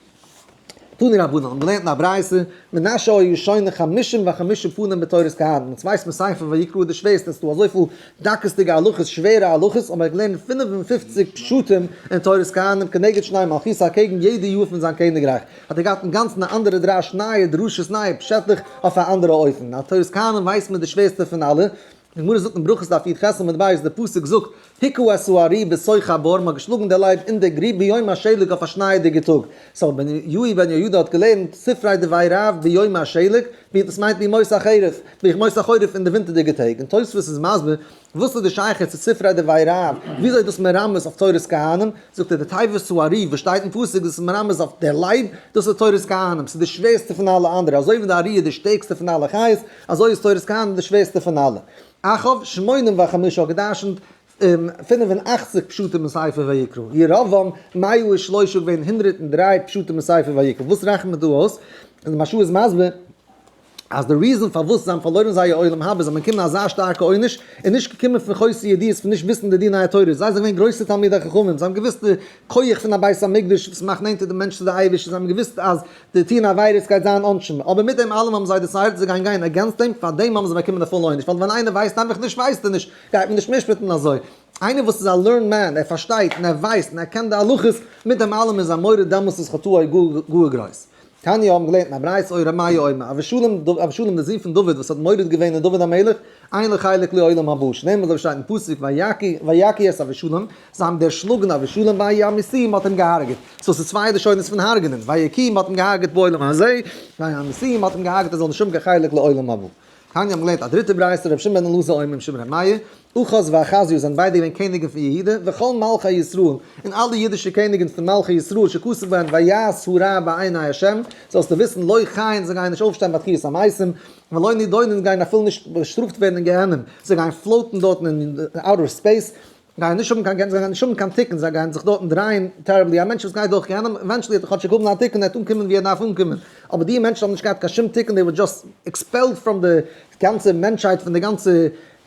תנו רבנן האבן געלערנט אין א ברייתא, מנשה היה שונה חמישים וחמשה פנים בתורת כהנים, אונז ווייסט מען ספר ויקרא איז די שווערסטע, ס'איז דא אזויפיל דקות'דיגע הלכות, שווערע הלכות, האבן מיר געלערנט 55 פשטים אין תורת כהנים כנגד שני מלכותו אקעגן יעדע יאר פון זיין קעניגרייך, האט ער געהאט אינגאנצן א אנדערע דרש, נייע דרשות, נייע פשעטלעך אויף א אנדערע אופן, א תורת כהנים ווייסט מען די שווערסטע פון אלע, די גמרא זאגט אין ברכות דף י"ח עמוד ב', די פסוק זאגט, הכו את הארי בתוך הבור, מ'האט געשלאגן די לייב אין די גריב ביום השלג אויף א שנייעדיגע טאג. so בניהו בן יהוידע האט געלערנט ספרי דבי רב ביום השלג, ווי דאס מיינט בימות החרף, בימות החורף אין די ווינטערדיגע טעג, און תוספות איז מסביר וואס איז די שייכות צו ספרי דבי רב, וויאזוי איז דאס מרמז אויף תורת כהנים, זאגט ער די תיבת הארי וואס שטייט אין פסוק דאס איז מרמז אויף דער לייב, דאס איז תורת כהנים, ס'איז די שווערסטע פון אלע אנדערע, אזוי ווי די ארי איז די שטערקסטע פון אלע חיות, אזוי איז תורת כהנים די שווערסטע פון אלע. אחאב, שמונים וחמשה האט געדרשנט 85 פשטים אין ספר ויקרא. ירבעם, מאה ושלושה געווען 103 פשטים אין ספר ויקרא. וואס רעכנט מען דא אויס? און די מהרש"א איז מסביר אז די reason פארוואס זיי האבן פארלוירן זייער עולם הבא, זיי האבן באקומען אזא שטארקע עונש, איז נישט געקומען פון חוסר ידיעות, פון נישט וויסן די דיני התורה. זיי זענען געווען גרויסע תלמידי חכמים, זיי האבן געוואוסט די כח פון א בית המקדש וואס מאכט נענטער די מענטש צו די אייבערשטער, זיי האבן געוואוסט אז די טוען עבירות גייט זיין עונשים, אבער מיט דעם אלעם האבן זיי decided זיי גייען גיין against דעם, פאר דעם האבן זיי באקומען די פולע עונש, ווייל ווען איינער ווייסט איינפאך נישט ווייסט ער נישט, גייט מען נישט משפט'ן אזוי. איינער וואס איז א learned man, ער פארשטייט און ער ווייסט און ער קען די הלכות, מיט דעם אלעם איז זיין מורא דעמאלס איז חטאו גאר גאר גרויס. תניא האבן געלערנט אין א ברייתא היה ר' מאיר אומר, אבשלום, אבשלום דער זון פון דוד וואס האט מורד געווען אין דוד המלך, אין לו חלק לעולם הבא, שנאמר אזוי ווי שטייט אין פסוק ויכו את אבשלום, זיי האבן דערשלאגן אבשלום וימיתוהו מ'האט אים געהארגעט, so ס'איז צוויי לשונות פון הרג'נען, ויכוהו מ'האט אים געהארגעט בעולם הזה, וימיתוהו מ'האט אים געהארגעט ער זאל נישט האבן קיין חלק לעולם הבא. תניא האבן געלערנט א דריטע ברייתא רבי שמעון בן אלעזר אומר משום רבי מאיר, אחז ואחזיהו זענען ביידע געווען קעניגן פון יהודה, וכל מלכי ישראל, און אלע אידישע קעניגן פון מלכי ישראל שכתוב בהן ויעש הרע בעיני ה', זאלסטו וויסן לא חיין זיי גייען נישט אויפשטיין ביי תחיית המתים, ולא נידונין גייען אפילו נישט באשטראפט ווערן אין גיהנום, זיי גייען float ן דארטן אין outer space, גייען נישט האבן קיין גענז, זיי גייען נישט האבן קיין תיקון, זיי גייען זיך דארטן דרייען terribly, א מענטש וואס גייט דורך גיהנום, eventually וועט ער כאטשיג האבן א תיקון, ער וועט אנקומען ווי ער דארף אנקומען, אבער די מענטשן האבן נישט געהאט קיין שום תיקון, they were just expelled from די גאנצע מענטשהייט, פון די גאנצע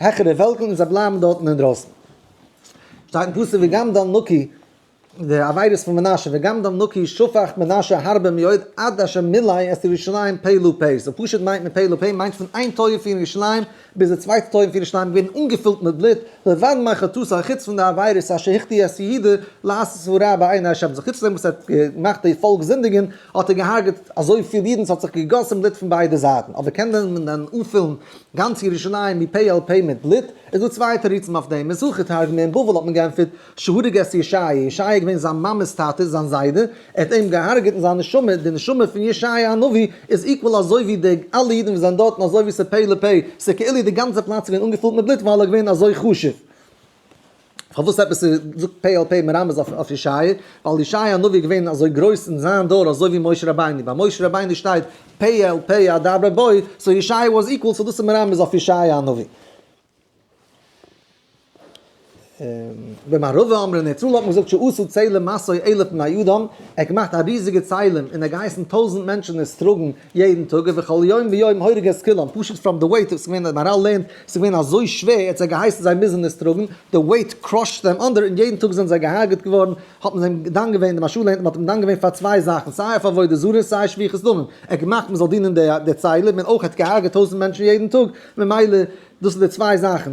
העכערע וועלטן, און זיי בלייבן דארטן אינדרויסן. שטייט אין פסוק וגם דם נקי, די עבירות פון מנשה, וגם דם נקי שפך מנשה הרבה מאוד עד אשר מילא את ירושלים פה לפה, so פשוט מיינט מען פה לפה מיינט פון איין טויער פון ירושלים ביז די צווייטע טויער פון ירושלים געווען אנגעפילט מיט בלוט, לבד מחטאתו חוץ פון די עבירות אשר החטיא את יהודה לעשות הרע בעיני השם, so חוץ פון דעם וואס ער האט געמאכט די פאלק זינדיגען האט ער געהארגעט אזויפיל אידן ס'האט זיך געגאסען בלוט פון ביידע זייטן, אבער קען דען מען דען אנפילן גאנץ ירושלים מפה אל פה מיט בלוט? איז דא צוויי תירוצים אויף דעם, מהיכא תרגמא אין בבל האט מען געענטפערט שהרג את ישעיה, ישעיה איז געווען זיין מאמע'ס טאטע, זיין זיידע, ער האט אים געהארגעט און זיין נשמה, די נשמה פון ישעיה הנביא, איז equal אזוי ווי די אלע אידן וואס זענען דארטן אזוי ווי ס'פה לפה, ס'איז כאילו די גאנצע פלאץ איז געווען אנגעפולט מיט בלוט ווייל ער איז געווען אזוי חשוב. פארוואס עפעס זאגט פה אל פה מרמז אויף ישעיה? ווייל ישעיה הנביא איז געווען אזוי גרויס אין זיין דור אזוי ווי משה רבינו, ביי משה רבינו שטייט פה אל פה אדברה בו, so ישעיה was equal, so דאס איז מרמז אויף ישעיה הנביא. במערבא אמרי אין ארץ ישראל האט מען געזאגט שעשו צלם משוי אלף בני אדם, ער האט געמאכט א ריזיגע צלם און ער האט געהייסן טויזנט מענטשן עס טראגן יעדן טאג ובכל יום ויום הורג את כולם, פשוט from the weight, עס איז געווען, מהר"ל לערנט, עס איז געווען אזוי שווער, ער האט זיי געהייסן זיי מוזן עס טראגן, די weight crushed them under, און יעדן טאג זענען זיי געהארגעט געווארן, האט מען זיי דן געווען, די מהרש"א לערנט מען האט אים דן געווען פאר צוויי זאכן, סיי אויף עבודה זרה און סיי שפיכות דמים, ער האט געמאכט מען זאל דינען די צלם און אויך ער האט געהארגעט טויזנט מענטשן יעדן טאג, ממילא דאס איז די צוויי זאכן,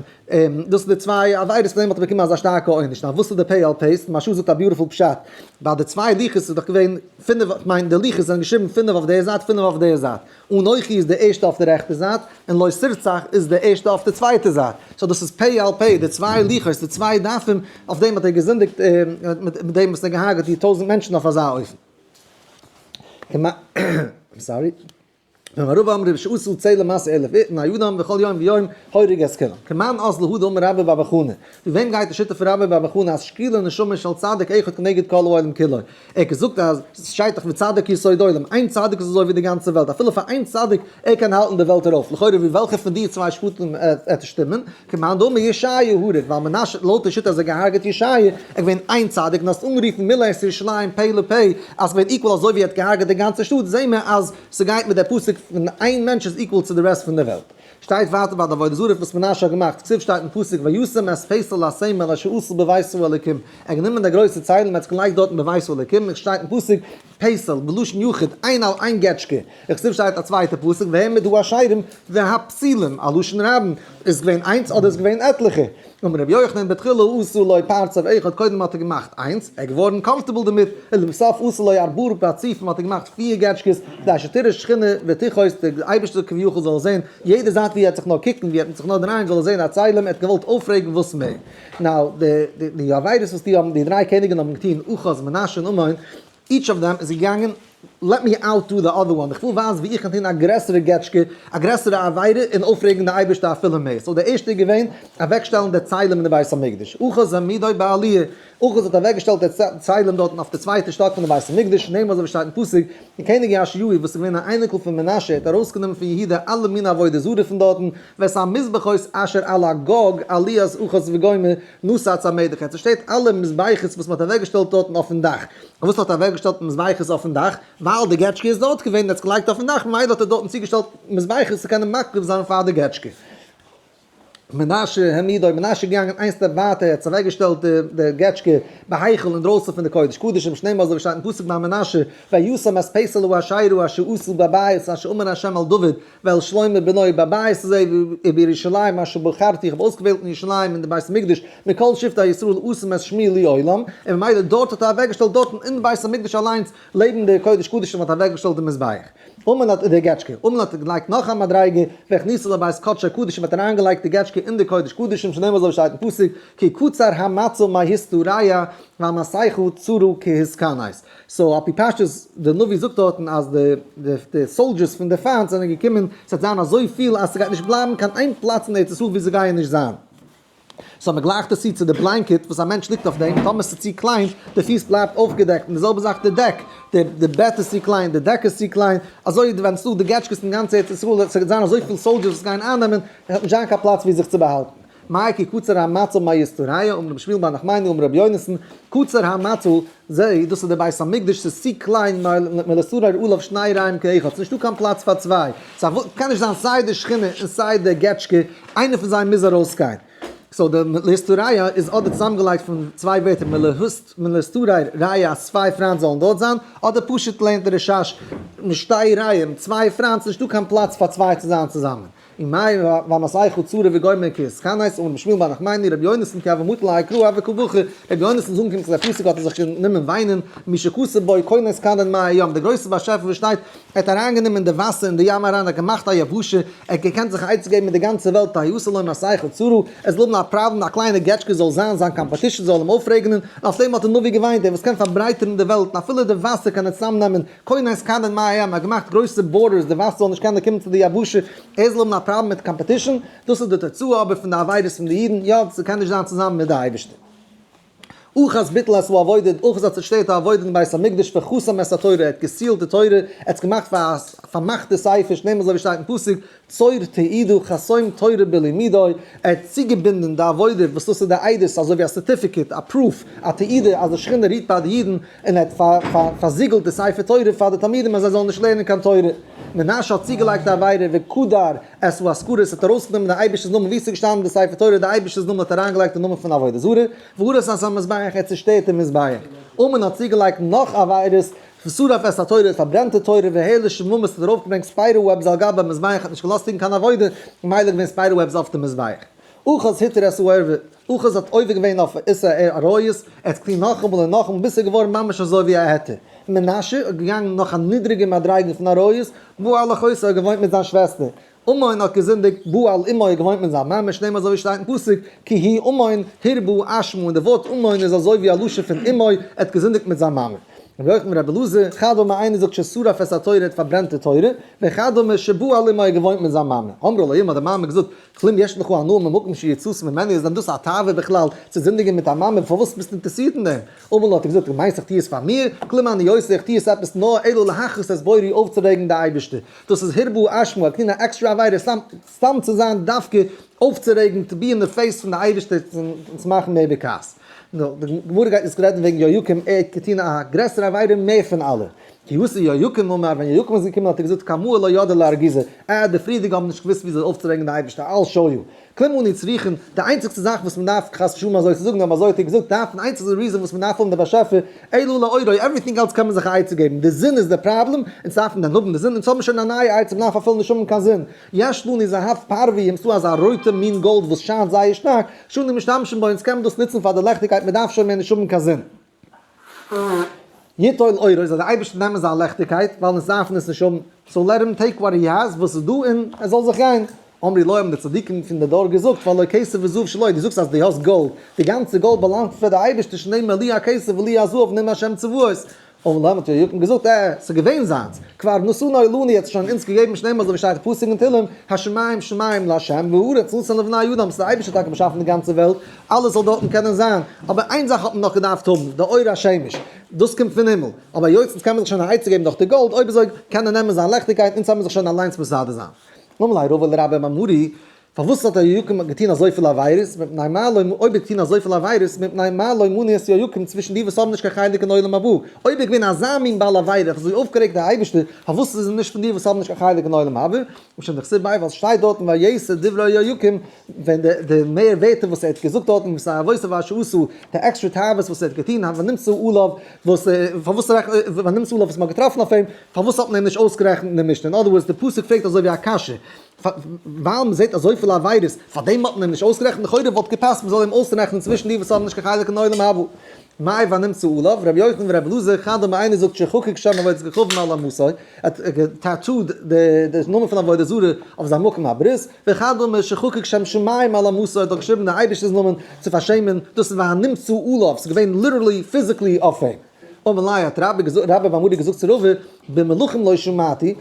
דאס איז די צוויי עבירות פון דעם האט ער באקומען אזא שטארקע עונש, נאר וואס איז די פה אל פה? מהרש"א זאגט א beautiful פשט, ביי די צוויי לוחות איז דאך געווען פינף, איך מיין די לוחות זענען געשריבן פינף אויף די זייט פינף אויף די זייט, אנכי איז די ערשטע אויף די רעכטע זייט, און לא תרצח איז די ערשטע אויף די צווייטע זייט, so דאס איז פה אל פה, די צוויי לוחות, די צוויי דפים, אויף דעם האט ער געזינדיגט מיט דעם וואס ער האט געהארגעט די טויזנט מענטשן אויף אזא אופן. sorry. ואמר רבא אמר רבי שעשו צלם מעשה אלף בני אדם בכל יום ויום הורג את כולם. כמאן אזל הא דאמר רבה בר בר חנה. ווי וועם גייט די שיטה פון רבה בר בר חנה אז שקילה נשמה של צדיק אחד כנגד כל העולם כולו. ער האט געזאגט אז ס'שטייט דאך וצדיק יסוד עולם, איין צדיק איז אזוי ווי די גאנצע וועלט, אפילו פאר איין צדיק ער קען האלטן די וועלט ארויף, לכאורה ווי וועלכע פון די צוויי שבטים עט שטימען, כמאן דאמר ישעי' הרג, ווייל מנשה לויט די שיטה אז ער האט געהארגעט ישעי', ער געווען איין צדיק און האסט אנגערופן מילא את ירושלים פה לפה אז ס'ווערט equal אזוי ווי ער האט געהארגעט די גאנצע שטאט, זעהן מיר אז ס'גייט מיט דער פסוק פון איין מענטש איז equal צו די רעסט פון די וועלט. שטייט ווייטער ביי די עבודה זרה וואס מנשה האט געמאכט, כתיב שטייט אין פסוק וישם את פסל הסמל אשר עשה בבית האלוקים, ער האט גענומען די גרויסע צלם און האט עס געלייגט דארטן בבית האלוקים, עס שטייט אין פסוק פסל בלשון יחיד, איין על איין געטשקע, וכתיב שטייט א צווייטע פסוק והעמיד האשרים והפסילים, א לשון רבים, איז געווען איינס אדער איז געווען עטליכע? אמר רבי יוחנן בתחילה עשה לו פרצוף אחד קודם האט ער געמאכט איינס, ער איז געווארן comfortable דערמיט, ולבסוף עשה לו ארבעה פרצופים האט ער געמאכט פיר געטשקעס, כדי שתראה שכינה ותכעוס די אייבערשטער כביכול זאל זען יעדע זייט ווי ער האט זיך נאר קוקן ווי ער האט זיך נאר דרייען זאל ער זען א צלם, ער האט געוואלט אויפרעגן וואס מער. now די די עבירות וואס די האבן די דריי קעניגן האבן געטון אחז מנשה און אמון, each of them איז געגאנגען let me outdo the other one, איך וויל ווייזן ווי איך קען טון א גרעסערע געטשקע, א גרעסערע עבירה און אויפרעגן די אייבערשטער אפילו מער. so די ערשטע איז געווען אוועקשטעלן די צלם אין די בית המקדש. אחז העמידו בעליה, אחז האט אוועקגעשטעלט די צלם דארטן אויף די צווייטע שטאק פון די בית המקדש, שנאמר אזוי ווי שטייט אין פסוק, און קעניג יאשיהו וואס איז געווען א אייניקל פון מנשה האט ארויסגענומען פון יהודה אלע מיני עבודה זרה פון דארטן, ואת המזבחות אשר על הגג עליית אחז וגומר נשא צמדך, ער האט צעשטערט אלע מזבחות וואס מען האט אוועקגעשטעלט דארטן אויפן דאך. פארוואס האט ער אוועקגעשטעלט מזבחות אויפן דאך? ווייל די געטשקע איז דארט געווען און ער האט עס געלייגט אויפן דאך, ממילא האט ער דארטן צוגעשטעלט מזבחות צו קענען מקריב זיין פאר די געטשקע. מנשה העמידו, מנשה איז געגאנגען איין step ווייטער, ער האט אוועקגעשטעלט די געטשקע בהיכל אינדרויסן פון די קודש קדשים, שנאמר אזוי ווי שטייט אין פסוק ביי מנשה, וישם את פסל האשרה אשר עשה בבית אשר אמר ה' אל דוד ואל שלמה בנו בבית הזה ובירושלים אשר בחרתי, איך האב אויסגעוועלט אין ירושלים אין די בית המקדש מכל שבטי ישראל אשים את שמי לעולם, און ממילא דארט האט ער אוועקגעשטעלט דארטן אין בית המקדש אליינס לעבן די קודש קדשים האט ער אוועקגעשטעלט די מזבח. אמון האט די געטשקע. אמון האט געלייגט נאך א מדריגה, והכניסה לבית קדשי קדשים האט אריינגעלייגט די געטשקע אין די קודש קדשים שנאמר אזוי ווי שטייט אין פסוק כי קצר המצע מהשתרע והמסכה צרה כהתכנס. so על פי פשטות די נביא זאגט דארטן אז די די soldiers פון די פיינט זענען געקומען ס'וועט זיין אזויפיל אז ס'גייט נישט בלייבן קיין איין פלאץ אין ארץ ישראל ווי זיי גייען נישט זיין. so מ'גלייכט עס צו צו די blanket וואס א מענטש ליגט אויף דעם, טאמער ס'איז צו קליין, די פיס בלייבט אויפגעדעקט, און די זעלבע זאך די דעק, די די בעט איז צו קליין, די דעק איז צו קליין, אזוי ווען ס'דא די געטשקעס אין גאנץ ארץ ישראל, ס'גייט זיין אזויפיל soldiers וואס גייען אייננעמען, עס וועט נישט זיין קיין פלאץ ווי זיך צו באהאלטן. מאי כי קצר המצע מהשתרע, אמר רבי שמואל בר נחמני אמר רבי יונתן, קצר המצע, זה, דאס איז די בית המקדש, ס'איז צו קליין מלשרר עליו שני רעים כאחד, ס'איז נישטא קיין פלאץ פאר צוויי, ס'קען נישט זיין סיי די שכינה און סיי די געטשקע, איינער פון זיי מוז ארויסגיין. so די להשתרע איז אדער צוזאמגעלייגט פון צוויי ווערטער מלהשתרע רעיא אז צוויי פריינט זאלן דארט זיין, אדער פשוט לערנט דער רשש משתי רעים, צוויי פריינט, ס'איז נישטא קיין פלאץ פאר צוויי צו זיין צוזאמען. ומאי והמסכה צרה וגומר כהתכנס, אמר רבי שמואל בר נחמני, רבי יונתן כי הוה מטי להאי קרא הוה קא בכי, רבי יונתן איז אנגעקומען צו זיין פסוק האט ער זיך גענומען וויינען, מי שכתוב בו כונס כדין מי הים, דער גרויסער באשעפער וואס שטייט, ער האט אריינגענומען די וואסער אין די ים אריין, ער האט געמאכט א יבשה, ער האט געקענט זיך א עצה געבן מיט די גאנצע וועלט, היעשה לו מסכה צרה, ער זאל האבן א פראבלעם א קליינע געטשקע זאל זיין זיין competition זאל אים אויפרעגענען, און אויף דעם האט דער נביא געוויינט, דער וואס קען פארברייטערן די וועלט, און אפילו די וואסער קען ער צוזאמנעמען, כונס כדין מי הים, ער האט געמאכט גרויסע borders די וואסער זאל נישט קענען קומען צו די יבשה, ער זאל האבן א פראבלעם מיט competition, דאס איז די תוצאה אבער פון די עבירות פון די אידן, יא, ס'קען נישט זיין צוזאמען מיט די אייבערשטער. אחז ביטל את העבודה, אחז האט צעשטערט די עבודה אין בית המקדש וחסם את התורה, ער האט גע seal ט די תורה, ער האט עס געמאכט פאר א פארמאכטע ספר, שנאמר אזוי ווי שטייט אין פסוק, צור תעידה חתום תורה בלימודו, ער האט צוגעבינדען די עבודה וואס דאס איז די עדות אזוי ווי א certificate, א proof, א תעודה אז די שכינה רוהט ביי די אידן, און ער האט פארזיגלט די ספר תורה פאר די תלמידים אז זיי זאלן נישט לערנען קיין תורה. מנשה האט צוגעלייגט א עבירה וקדר את האזכרות, האט ארויסגענומען די אייבערשטער'ס נאמען וואו עס איז געשטאנען די ספר תורה די אייבערשטער'ס נאמען האט אריינגעלייגט די נאמען פון עבודה זרה, והרס את המזבח ער האט צעשטערט די מזבח. אמון האט צוגעלייגט נאך עבירות, ושרף את התורה האט פארברענט די תורה, והעלה שממית האט ארויפגעברענגט spider webs על גבי המזבח האט נישט געלאזט ליגן קיין עבודה, ממילא געווען spider webs אויף די מזבח. אחז התיר את הערווה, אחז האט עובר געווען אויף איסור עריות, ער האט געטון נאכאמאל און נאכאמאל ביז ס'איז געווארן ממש אזוי ווי א היתר. מנשה איז געגאנגען נאך א נידריגע מדריגה פון עריות, בא על אחותו האט געוואוינט מיט זיין שוועסטער. אמון האט געזינדיגט, בא על אמו האט געוואוינט מיט זיין מאמע, שנאמר אזוי ווי שטייט אין פסוק, כי הוא אמון הרבה אשמה, און די ווארט אמון איז אזוי ווי א לשון פון אמו, ער האט געזינדיגט מיט זיין מאמע. רבי יוחנן ברבי אלעזר, חד אמר איינער זאגט ששרף את התורה ער האט פארברענט די תורה, וחד אמר שבא על אמו ער האט געוואוינט מיט זיין מאמע. אמרה לו אמו האט די מאמע געזאגט, כלום יש לך הנאה ממקום שיצאת ממנו איז דען דאס א תאווה בכלל צו זינדיגען מיט א מאמע פארוואס ביסטו אינטערסירט אין דעם? אמר לה האט ער געזאגט דו מיינסט איך טו עס פאר מיר? כלום אני עושה איך טו עס עפעס נאר אלא להכעיס את בוראי אויפצורעגן די אייבערשטער דאס איז הרבה אשמה ער האט געטון א עקסטרע עבירה סתם סתם צו זיין דווקא אויפצורעגן to be in the face פון די אייבערשטער און צו מאכן מער בכעס. נו, די גמרא גייט יעצט רעדן וועגן יהויקים, ער האט געטון א גרעסערע עבירה מער פון אלע. כי אתא יהויקים אמר, ווען יהויקים איז געקומען האט ער געזאגט קמאי לא ידעי לארגוזי, אה, די פריערדיגע האבן נישט געוואוסט וויאזוי אויפצורעגן די אייבערשטער, I'll show you. כלום אנו צריכין, די איינציגסטע זאך וואס מען דארף, חס ושלום אזוי צו זאגן, אבער אזוי האט ער געזאגט, דארף, די איינציגסטע reason וואס מען דארף האבן די באשעפער, אלא לעוררו, everything else קען מען זיך א עצה געבן, די זון איז די פראבלעם, אונז דארפן דען האבן די זון, אונז האבן שוין א נייע עצה, מען דארף אפילו נישט האבן קיין זון. יש לנו זהב פרווי, ס'דא אזא רויטע מין גאלד וואס שיינט זייער שטארק, שאנו משתמשים בו, אונז קען מען דאס נוצן פאר די לעכטיגקייט, מען דארף שוין מער נישט האבן קיין זון. יטול אורו, זאל דער אייבערשטער נעמען זיין לעכטיגקייט, ווייל אונז דארפן עס נישט האבן, so let him take what he has, וואס איז דא און ער זאל זיך גיין. אמרו לו האבן די צדיקים פון די דור געזאגט, והלא כסף וזהב שלו, דו זאגסט אז דו האסט גאלד, די גאנצע גאלד באלאנגט פאר די אייבערשטער שנאמר לי הכסף ולי הזהב נאום השם צבאות, אמר להם האט יהויקים געזאגט, אה, ס'איז געווען זיינס, כבר נתנו לנו, ער האט עס שוין אונז געגעבן שנאמר אזוי ווי שטייט אין פסוק אין תהלים, השמים שמים לה' והארץ נתן לבני אדם, ס'איז דער אייבערשטער טאקע באשאפן די גאנצע וועלט, אלעס זאל דארטן קענען זיין, אבער איין זאך האט מען נאך געדארפט האבן, די אור השמש, דאס קומט פון הימל, אבער היות אונז קען מען זיך שוין א עצה געבן דורך די גאלד, אויב אזוי קען ער נעמען זיין לעכטיגקייט, אונז האבן זיך שוין אליינס מסדר זיין. אמר ליה רבא לרבה בר מרי, פארוואס האט יהויקים געטון אזויפיל עבירות, מפני מה לא, אויב ער האט געטון אזויפיל עבירות, מפני מה לא מנו את יהויקים צווישן די וואס האבן נישט קיין חלק אין עולם הבא, אויב ער איז געווען אזא מין בעל עבירה, האט אזוי אויפגערעגט די אייבערשטער, פארוואס איז ער נישט פון די וואס האבן נישט קיין חלק אין עולם הבא, משום דכתיב ביה, ווייל ס'שטייט דארטן ויסע דברי יהויקים, ווען די די מער ווערטער וואס ער האט געזאגט דארטן, ותאוותיו אשר עשה, די עקסטרע תאוות וואס ער האט געטון, ונמצא עליו, וואס פארוואס ונמצא עליו וואס מ'האט געטראפן אויף אים, פארוואס האט מען אים נישט אויסגערעכנט אין די משנה, אין other words די פסוק פרעגט אזוי ווי א קשיא, ווייל מען זעט אזויפיל עבירות, פאר דעם האט מען אים נישט אויסגערעכנט, לכאורה וואלט געפאסט מען זאל אים אויסרעכענען צווישן די וואס האבן נישט קיין חלק אין עולם הבא. מאי ונמצא עליו, רבי יוחנן ורבי אלעזר, חד אמר איינער זאגט שחקק שם עבודת כוכבים על אמתו, ער האט געטאטאד די נאמען פון עבודה זרה אויף זיין מקום הברית, וחד אמר שחקק שם שמים על אמתו, ער האט דאך געשריבן די אייבערשטער'ס נאמען צו פארשעמען, דאס איז ונמצא עליו, ס'איז געווען literally physically אויף אים. אמר ליה האט רבה געזאגט, רבה בר מרי געזאגט צו רבא, במלכים לא שמעתי,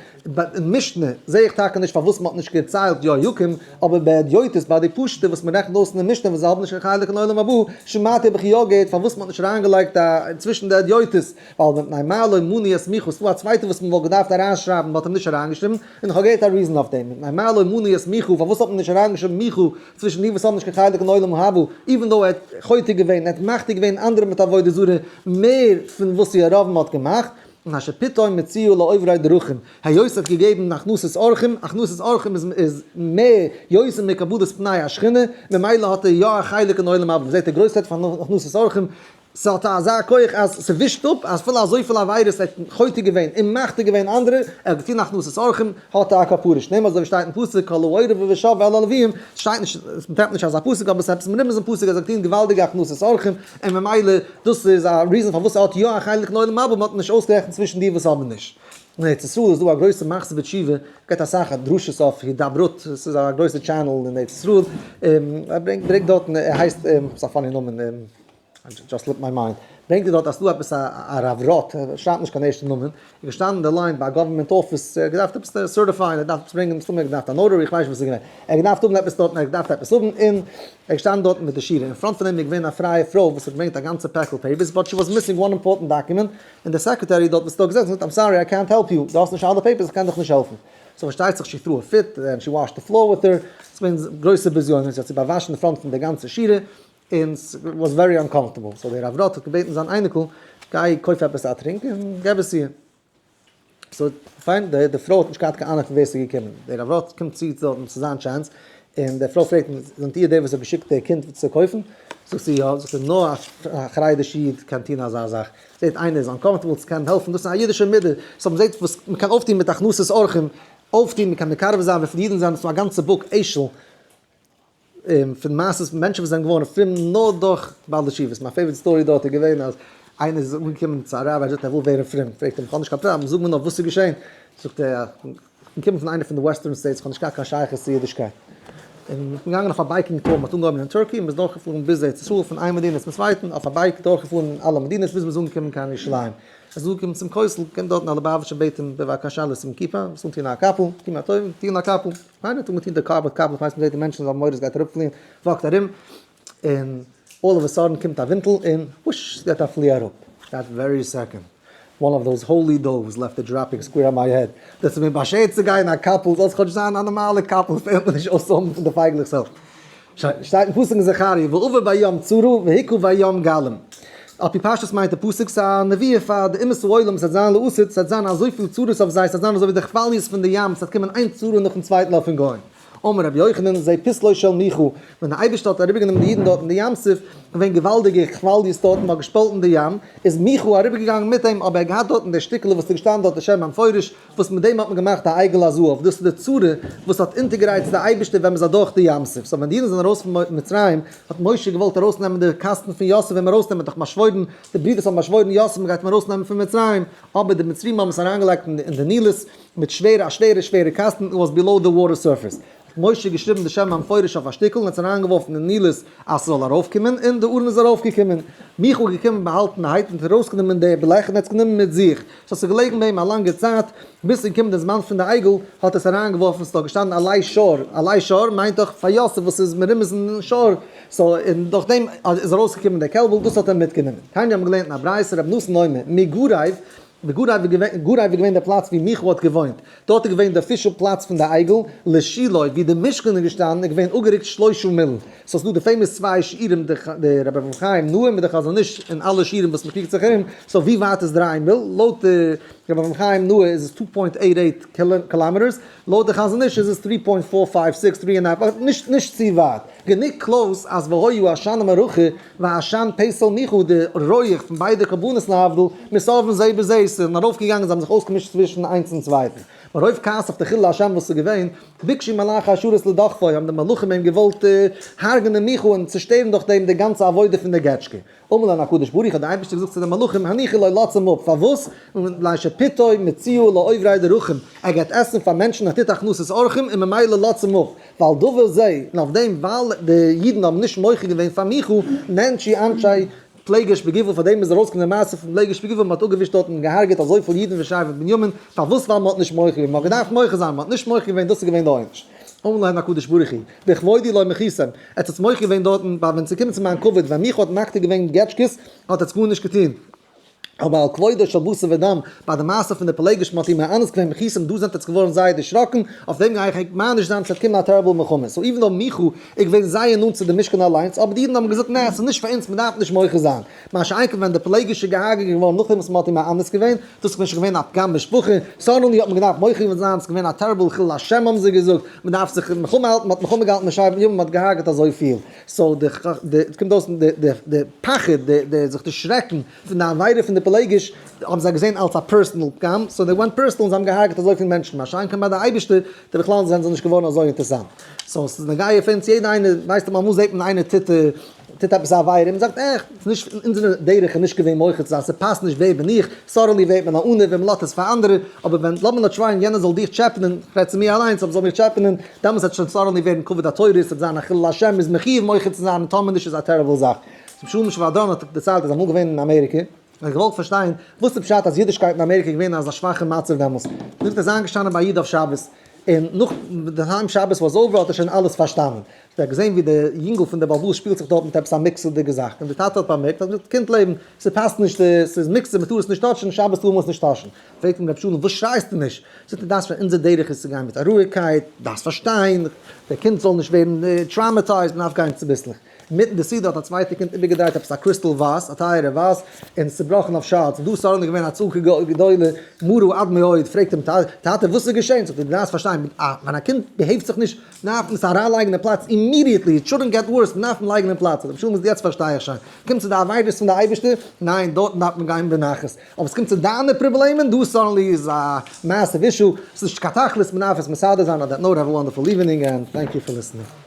אין משנה זעה איך טאקע נישט פארוואס מען האט נישט געציילט יהויקים, אבער בהדיוטות ביי די פשוטע וואס מען רעכנט אויס אין די משנה וואס זיי האבן נישט קיין חלק אין עולם הבא, שמעתי האב איך יא געהערט פארוואס מען האט נישט אריינגעלייגט א צווישן די הדיוטות, ווייל מפני מה לא מנו את מיכה, ס'דא א צווייטע וואס מען וואלט געדארפט אריינשרייבן מען האט אים נישט אריינגעשריבן, און איך האב געהערט א reason אויף דעם, מפני מה לא מנו את מיכה, פארוואס האט מען נישט אריינגעשריבן מיכה צווישן די וואס האבן נישט קיין חלק אין עולם הבא, even though ער האט חוטא געווען, ער האט מחטיא געווען אנדערע מיט עבודה זרה מער פון וואס ירבעם האט געמאכט, און אשר פתאום מציאה לעוברי דרכים, היות ער האט געגעבן הכנסת אורחים, הכנסת אורחים איז איז מער יותר מקבלת פני השכינה, ממילא האט ער יא א חלק אין עולם הבא, מ'זעט די גרויסקייט פון הכנסת אורחים, ס'האט אזא כח אז ס'ווישט אפ אפילו אזויפיל עבירות ער האט חוטא געווען און מחטיא געווען אנדערע, ער האט געטון הכנסת אורחים, האט ער א כפרה, שנאמר אזוי ווי שטייט אין פסוק כל העורב ושב אל הלוויים, ס'שטייט נישט, מ'טרעפט נישט אזא פסוק אבער ס'איז עפעס מרומז אין פסוק אז ער האט געטון געוואלדיגע הכנסת אורחים, און ממילא דאס איז א reason פארוואס ער האט יא א חלק אין עולם הבא, מ'האט נישט אויסגערעכנט צווישן די וואס האבן נישט. אין ארץ ישראל איז דא א גרויסע מחזיר בתשובה, געבט אסאך דרשות אויף הידברות, עס איז א גרויסע channel אין ארץ ישראל, ער ברענגט דארטן, ער הייסט, ס'איז א funny נאמען, just slipped my mind, ברענגט ער דארט אז ס'דא עפעס א רב ראט, ער שרייבט נישט קיין ערשטע נאמען, איז געשטאנען אין די line ביי א government office, ער האט געדארפט עפעס certify ען, ער דארף עפעס ברענגען, מסתמא ער האט געדארפט א notary, איך ווייס נישט וואס איז געווען, ער האט געדארפט האבן עפעס דארטן, ער האט געדארפט עפעס האבן, און ער איז געשטאנען דארטן מיט די שורה, אין front פון אים איז געווען א פרייע פרוי וואס האט געברענגט א גאנצע פעקל papers, but she was missing one important document, און דער secretary דארט וואס איז דארט געזעצן זאגט I'm sorry I קענט העלפ יו, דו האסט נישט אלע papers איך קען דיך נישט העלפן. so פארשטייט זיך she threw a fit and she washed the floor with her, ס'איז געווען גרויסע בזיונות, זי האט זיך באוואשן אין front פון די גאנצע שורה, און ס'וואס very uncomfortable, so דער רב ראט האט געבעטן זיין אייניקל, גיי קויף עפעס א טרינק און געב עס איר. so פיין, די פרוי האט נישט געהאט קיין אהנונג פון ווער ס'איז געקומען. דער רב ראט קומט צו צו זיין chance, און די פרוי פרעגט אים, זענט איר דער וואס האט געשיקט די קינד צו קויפן? זאגט זי יא, זאגט ער, נאר א חרדישע איד קען טון אזא זאך. זעט איינער איז uncomfortable צו קענען העלפן, דאס איז א אידישע מידה. so מ'זעט וואס מ'קען אויפטון מיט הכנסת אורחים, אויפטון, מ'קען מקרב זיין וויפיל אידן זענען, ס'דא א גאנצע book, אשל. פון מעשות פון מענטשן וואס זענען געווארן פרום נאר דורך בעלי תשובות. מיין favorite story דארט איז געווען אז איינער איז אנגעקומען צו א רב, ער זאגט ער וויל ווערן פרום, פרעגט אים איך האב נישט קיין פראבלעם, זאג מיר נאר וואס איז געשען, זאגט ער איך בין געקומען פון איינע פון די western states, איך האב נישט געהאט קיין שייכות צו אידישקייט. און מ'איז געגאנגען אויף א biking tour, מ'האט אנגעהויבן אין Turkey און מ'איז דורכגעפארן ביז ארץ ישראל פון איין מדינה צום צווייטן אויף א bike דורכגעפארן אין אלע מדינות ביז מ'איז אנגעקומען קיין ירושלים. עס איז אנגעקומען צום כותל, קומט דארטן א ליובאוויטשער בעט אים בבקשה לשים כיפה, וואס אנטון א קאפל, טון א טובה, טון א קאפל, ניין ער האט אנגעטון די קאווערד קאפל, איך ווייס מ'זעט די מענטשן זיי האבן מורא עס גייט אראפפליען, walk ט ארום, און all of a sudden קומט א ווינטל און וואוש ס'גייט א פלי אראפ. That very second one of those holy doves left a dropping square on my head, דאס איז מיר באשערט צו גיין א קאפל, זאל עס כאטש זיין א נארמאלע קאפל, פעלט מיר נישט אויס צו האבן פון די פייגלעך זעלבסט. שוין, שטייט אין פסוק אין זכריה, ועבר בים צרה והכה בים גלים. על פי פשטות מיינט די פסוק ס'איז א נבואה פאר די אומות העולם ס'וועט זיין לעתיד, ס'וועט זיין אזויפיל צרות אויף זיי, ס'וועט זיין אזוי ווי די כוואליעס פון די ים, ס'וועט קומען איין צרה נאכן צווייטן אויפן גוים. אמר רבי יוחנן, זה פסלו של מיכה, ווען דער אייבערשטער האט אריבערגענומען די אידן דארט אין די ים סוף, געווען געוואלדיגע כוואליעס דארט, מען האט געשפאלטן די ים, איז מיכה אריבערגעגאנגען מיט אים, אבער ער האט געהאט דארטן די שטיקעלע וואס איז געשטאנען דארט די שם המפורש, וואס מיט דעם האט מען געמאכט א עגל הזהב, דאס איז די צרה וואס האט אונטערגערייצט די אייבערשטער ווען מען איז אדורך די ים סוף, so ווען די אידן זענען ארויס פון מצרים, האט משה געוואלט ארויסנעמען די קאסטן פון יוסף אים ארויסנעמען, האט דאך באשוואוירן, די ברידערס האבן באשוואוירן יוסף מען גייט אים ארויסנעמען פון מצרים, אבער די מצרים האבן עס אריינגעלייגט אין די נילוס, מיט שווערע א שווערע שווערע קאסטן, it was below the water surface, האט משה געשריבן די שם המפורש אויף א שטיקל און עס אריינגעווארפן אין נילוס אז ס'זאל ארויפקומען, און די ארון איז ארויפגעקומען. מיכה איז געקומען באהאלטענערהייט און האט ארויסגענומען די בלעך און האט עס גענומען מיט זיך, so ס'איז געלעגן ביי אים א לאנגע צייט, ביז ס'איז געקומען די זמן פון די עגל, האט ער עס אריינגעווארפן, ס'איז דאך געשטאנען עלי שור, עלי שור מיינט דאך פאר יוסף וואס איז מרומז אין שור, so און דורך דעם איז ארויסגעקומען דער קעלבל, דאס האט ער מיטגענומען. תניא האבן געלערנט אין א ברייתא, רבי נתן אומר, מגרב, גרב איז געווען, גרב איז געווען דער פלאץ ווי מיכה האט געוואוינט, דארט איז געווען די official פלאץ פון די עגל, לשילה, ווי די משכן איז געשטאנען איז געווען אפגערוקט שלושה מילן, so ס'איז דא די famous צוויי שיעורים די רבי אברהם חיים נאה מיט די חזון איש און אלע שיעורים וואס מ'קריגט זיך ארום, so ווי ווייט איז דריי מיל, לויט די רבי אברהם חיים נאה איז עס two point eight eight kilometers, לויט די חזון איש איז עס three point four five six, three and half, נישט נישט צו ווייט, גענוג close אז והיה עשן המערכה ועשן פסל מיכה די רויעך פון ביידע קרבנות להבדיל מסאוון זה בזה ס'זענען ארויפגעגאנגען זיי האבן זיך אויסגעמישט צווישן איינס און צווייטן מרוב כעס אויף די חילול השם וואס איז געווען ביקשו מלאכי השרת לדחפו האבן די מלאכים אים געוואלט הרג'נען מיכה און צושטערן דורך דעם די גאנצע עבודה פון די געטשקע. אמר להן הקדוש ברוך הוא האט דער אייבערשטער געזאגט צו די מלאכים הניחו לו לאזטס אים אפ, פארוואס? מפני שפיתו מצויה לעוברי דרכים, ער געבט עסן פאר מענטשן ער טוט הכנסת אורחים און ממילא לאזטס אים אפ, ועל דבר זה, און אויף דעם ווייל די אידן האבן נישט מוחה געווען פאר מיכה, נענשו אנשי פלגש בגבעה, פאר דעם איז ארויסגעקומען די מעשה פון פלגש בגבעה, מען האט אפגעווישט דארט און געהארגעט אזויפיל אידן פון שבט בנימין, פארוואס? ווייל מען האט נישט מוחה געווען, מען האט געדארפט מוחה זיין, מען האט נישט מוחה געווען, דאס איז געווען די עונש. אמר להם הקדוש ברוך הוא, בכבודי לא מחיתם, עטס האטס מוחה געווען דארטן, ווייל ווען ס'קומט צו מיין כבוד, ווען מיכה האט מקטיר געווען געטשקעס, האט עטס גארנישט געטון. אבער על כבודו של בשר ודם, ביי די מעשה פון די פלגש מ'האט אים מאנס געווען מחיתם, דא זענט עטס געווארן זייער דערשראקן, אויף דעם גיי איך ענק מעניש זיין, ס'וועט קומען א terrible מלחמה. so even though מיכה איז געווען זייער נאנט צו די משכן אליינס, אבער די אידן האבן געזאגט נע, ס'איז נישט פאר אונז, מ'דארף נישט מוחה זיין. מה שאין כן ווען די פלגש איז געהארגעט געווארן נאכדעם וואס מ'האט אים מאנס געווען, דאס איז שוין געווען א פגם משפחה, suddenly האט מען געדארפט מוחה זיין, ס'איז געווען א terrible חילול השם האבן זיי געזאגט, מ'דארף זיך מלחמה האלטן, מ'האט מלחמה געהאלטן מיט שבט בנימין, מ'האט געהארגעט אזויפיל, so די די קומט אויס די די די פחד די די זיך דערשרעקן פון די עבירה פון די פלגש האבן זיי געזען אלס א personal פגם, so they went personal און זיי האבן געהארגעט אזויפיל מענטשן, מה שאין כן ביי די אייבערשטער, די בכלל זענען זיי נישט געווארן אזוי אינטערסאנט. so ס'איז נוגע פאר אונז יעדע איינער ווייסט אמאל זעט מען איינער טוט טוט עפעס א עבירה, מען זאגט עכ, ס'איז נישט אונזערע דרך איז נישט געווען מוחה צו זיין, ס'פאסט נישט ווער בין איך, suddenly ווערט מען א עניו ווען מ'לאזט עס פאר אנדערע, אבער ווען לאמיר נאר try ען יענער זאל דיך טשעפענען, כ'רעד צו מיר אליינס, אבער זאל מיך טשעפענען, דעמאלטס וועט שוין suddenly ווערן כבוד התורה, ס'וועט זיין א חילול השם, מ'איז מחיוב מוחה צו זיין און טאמער נישט איז א terrible זאך. ר' שלום שוואדראן האט דערציילט ער איז אמאל געווען אין אמעריקע, ער האט געוואלט פארשטיין וואס איז פשט אז אידישקייט אין אמעריקע איז געווען אין אזא שוואכע מצב דעמאלטס, זאגט ער איז איינגעשטאנען ביי א איד אויף שבת, און נאך די time שבת was over האט ער שוין אלעס פארשטאנען. האט ער געזען ווי די יונגל פון די בעל הבית שפילט זיך דארט מיט עפעס א מוקצה'דיגע זאך, און די טאטע האט באמערקט, האט געזאגט, קינד לעבן, ס'פאסט נישט, ס'איז מוקצה, מ'טאר עס נישט touch ן, שבת טאר מען עס נישט touch ן. פרעגט אים רבי שלום, וואס שרייסטו נישט? זאגט ער, דארפסט פאר אונזער דרך איז צו גיין מיט א רואיגקייט, דארפסט פארשטיין, דער קינד זאל נישט ווערן traumatized, מ'דארף גיין צוביסלעך. אינמיטן די סעודה האט א צווייטע קינד איבערגעדרייט עפעס א crystal vase, א טייערע vase, און עס צובראכן אויף shards, און דא איז suddenly געווען א צעקה גדולה, מרה עד מאוד, פרעגט אים טאטע וואס איז געשען? זאגט ער, דו דארפסט פארשטיין, ווען א קינד behave ט זיך נישט, דארף מען עס אריינלייגן אין פלאץ immediately, it shouldn't get worse, מ'דארף אים לייגן אין פלאץ, רבי שלום זאגט יעצט פארשטיי איך שוין, קומט צו די עבירות פון די אייבערשטער, ניין דארטן דארף מען גיין בנחת, אבער עס קומט צו דיינע פראבלעמען, דא suddenly איז א massive issue, עס איז נישט קיין תכלית, מ'דארף עס מסדר זיין, on that note have a wonderful evening and thank you for listening.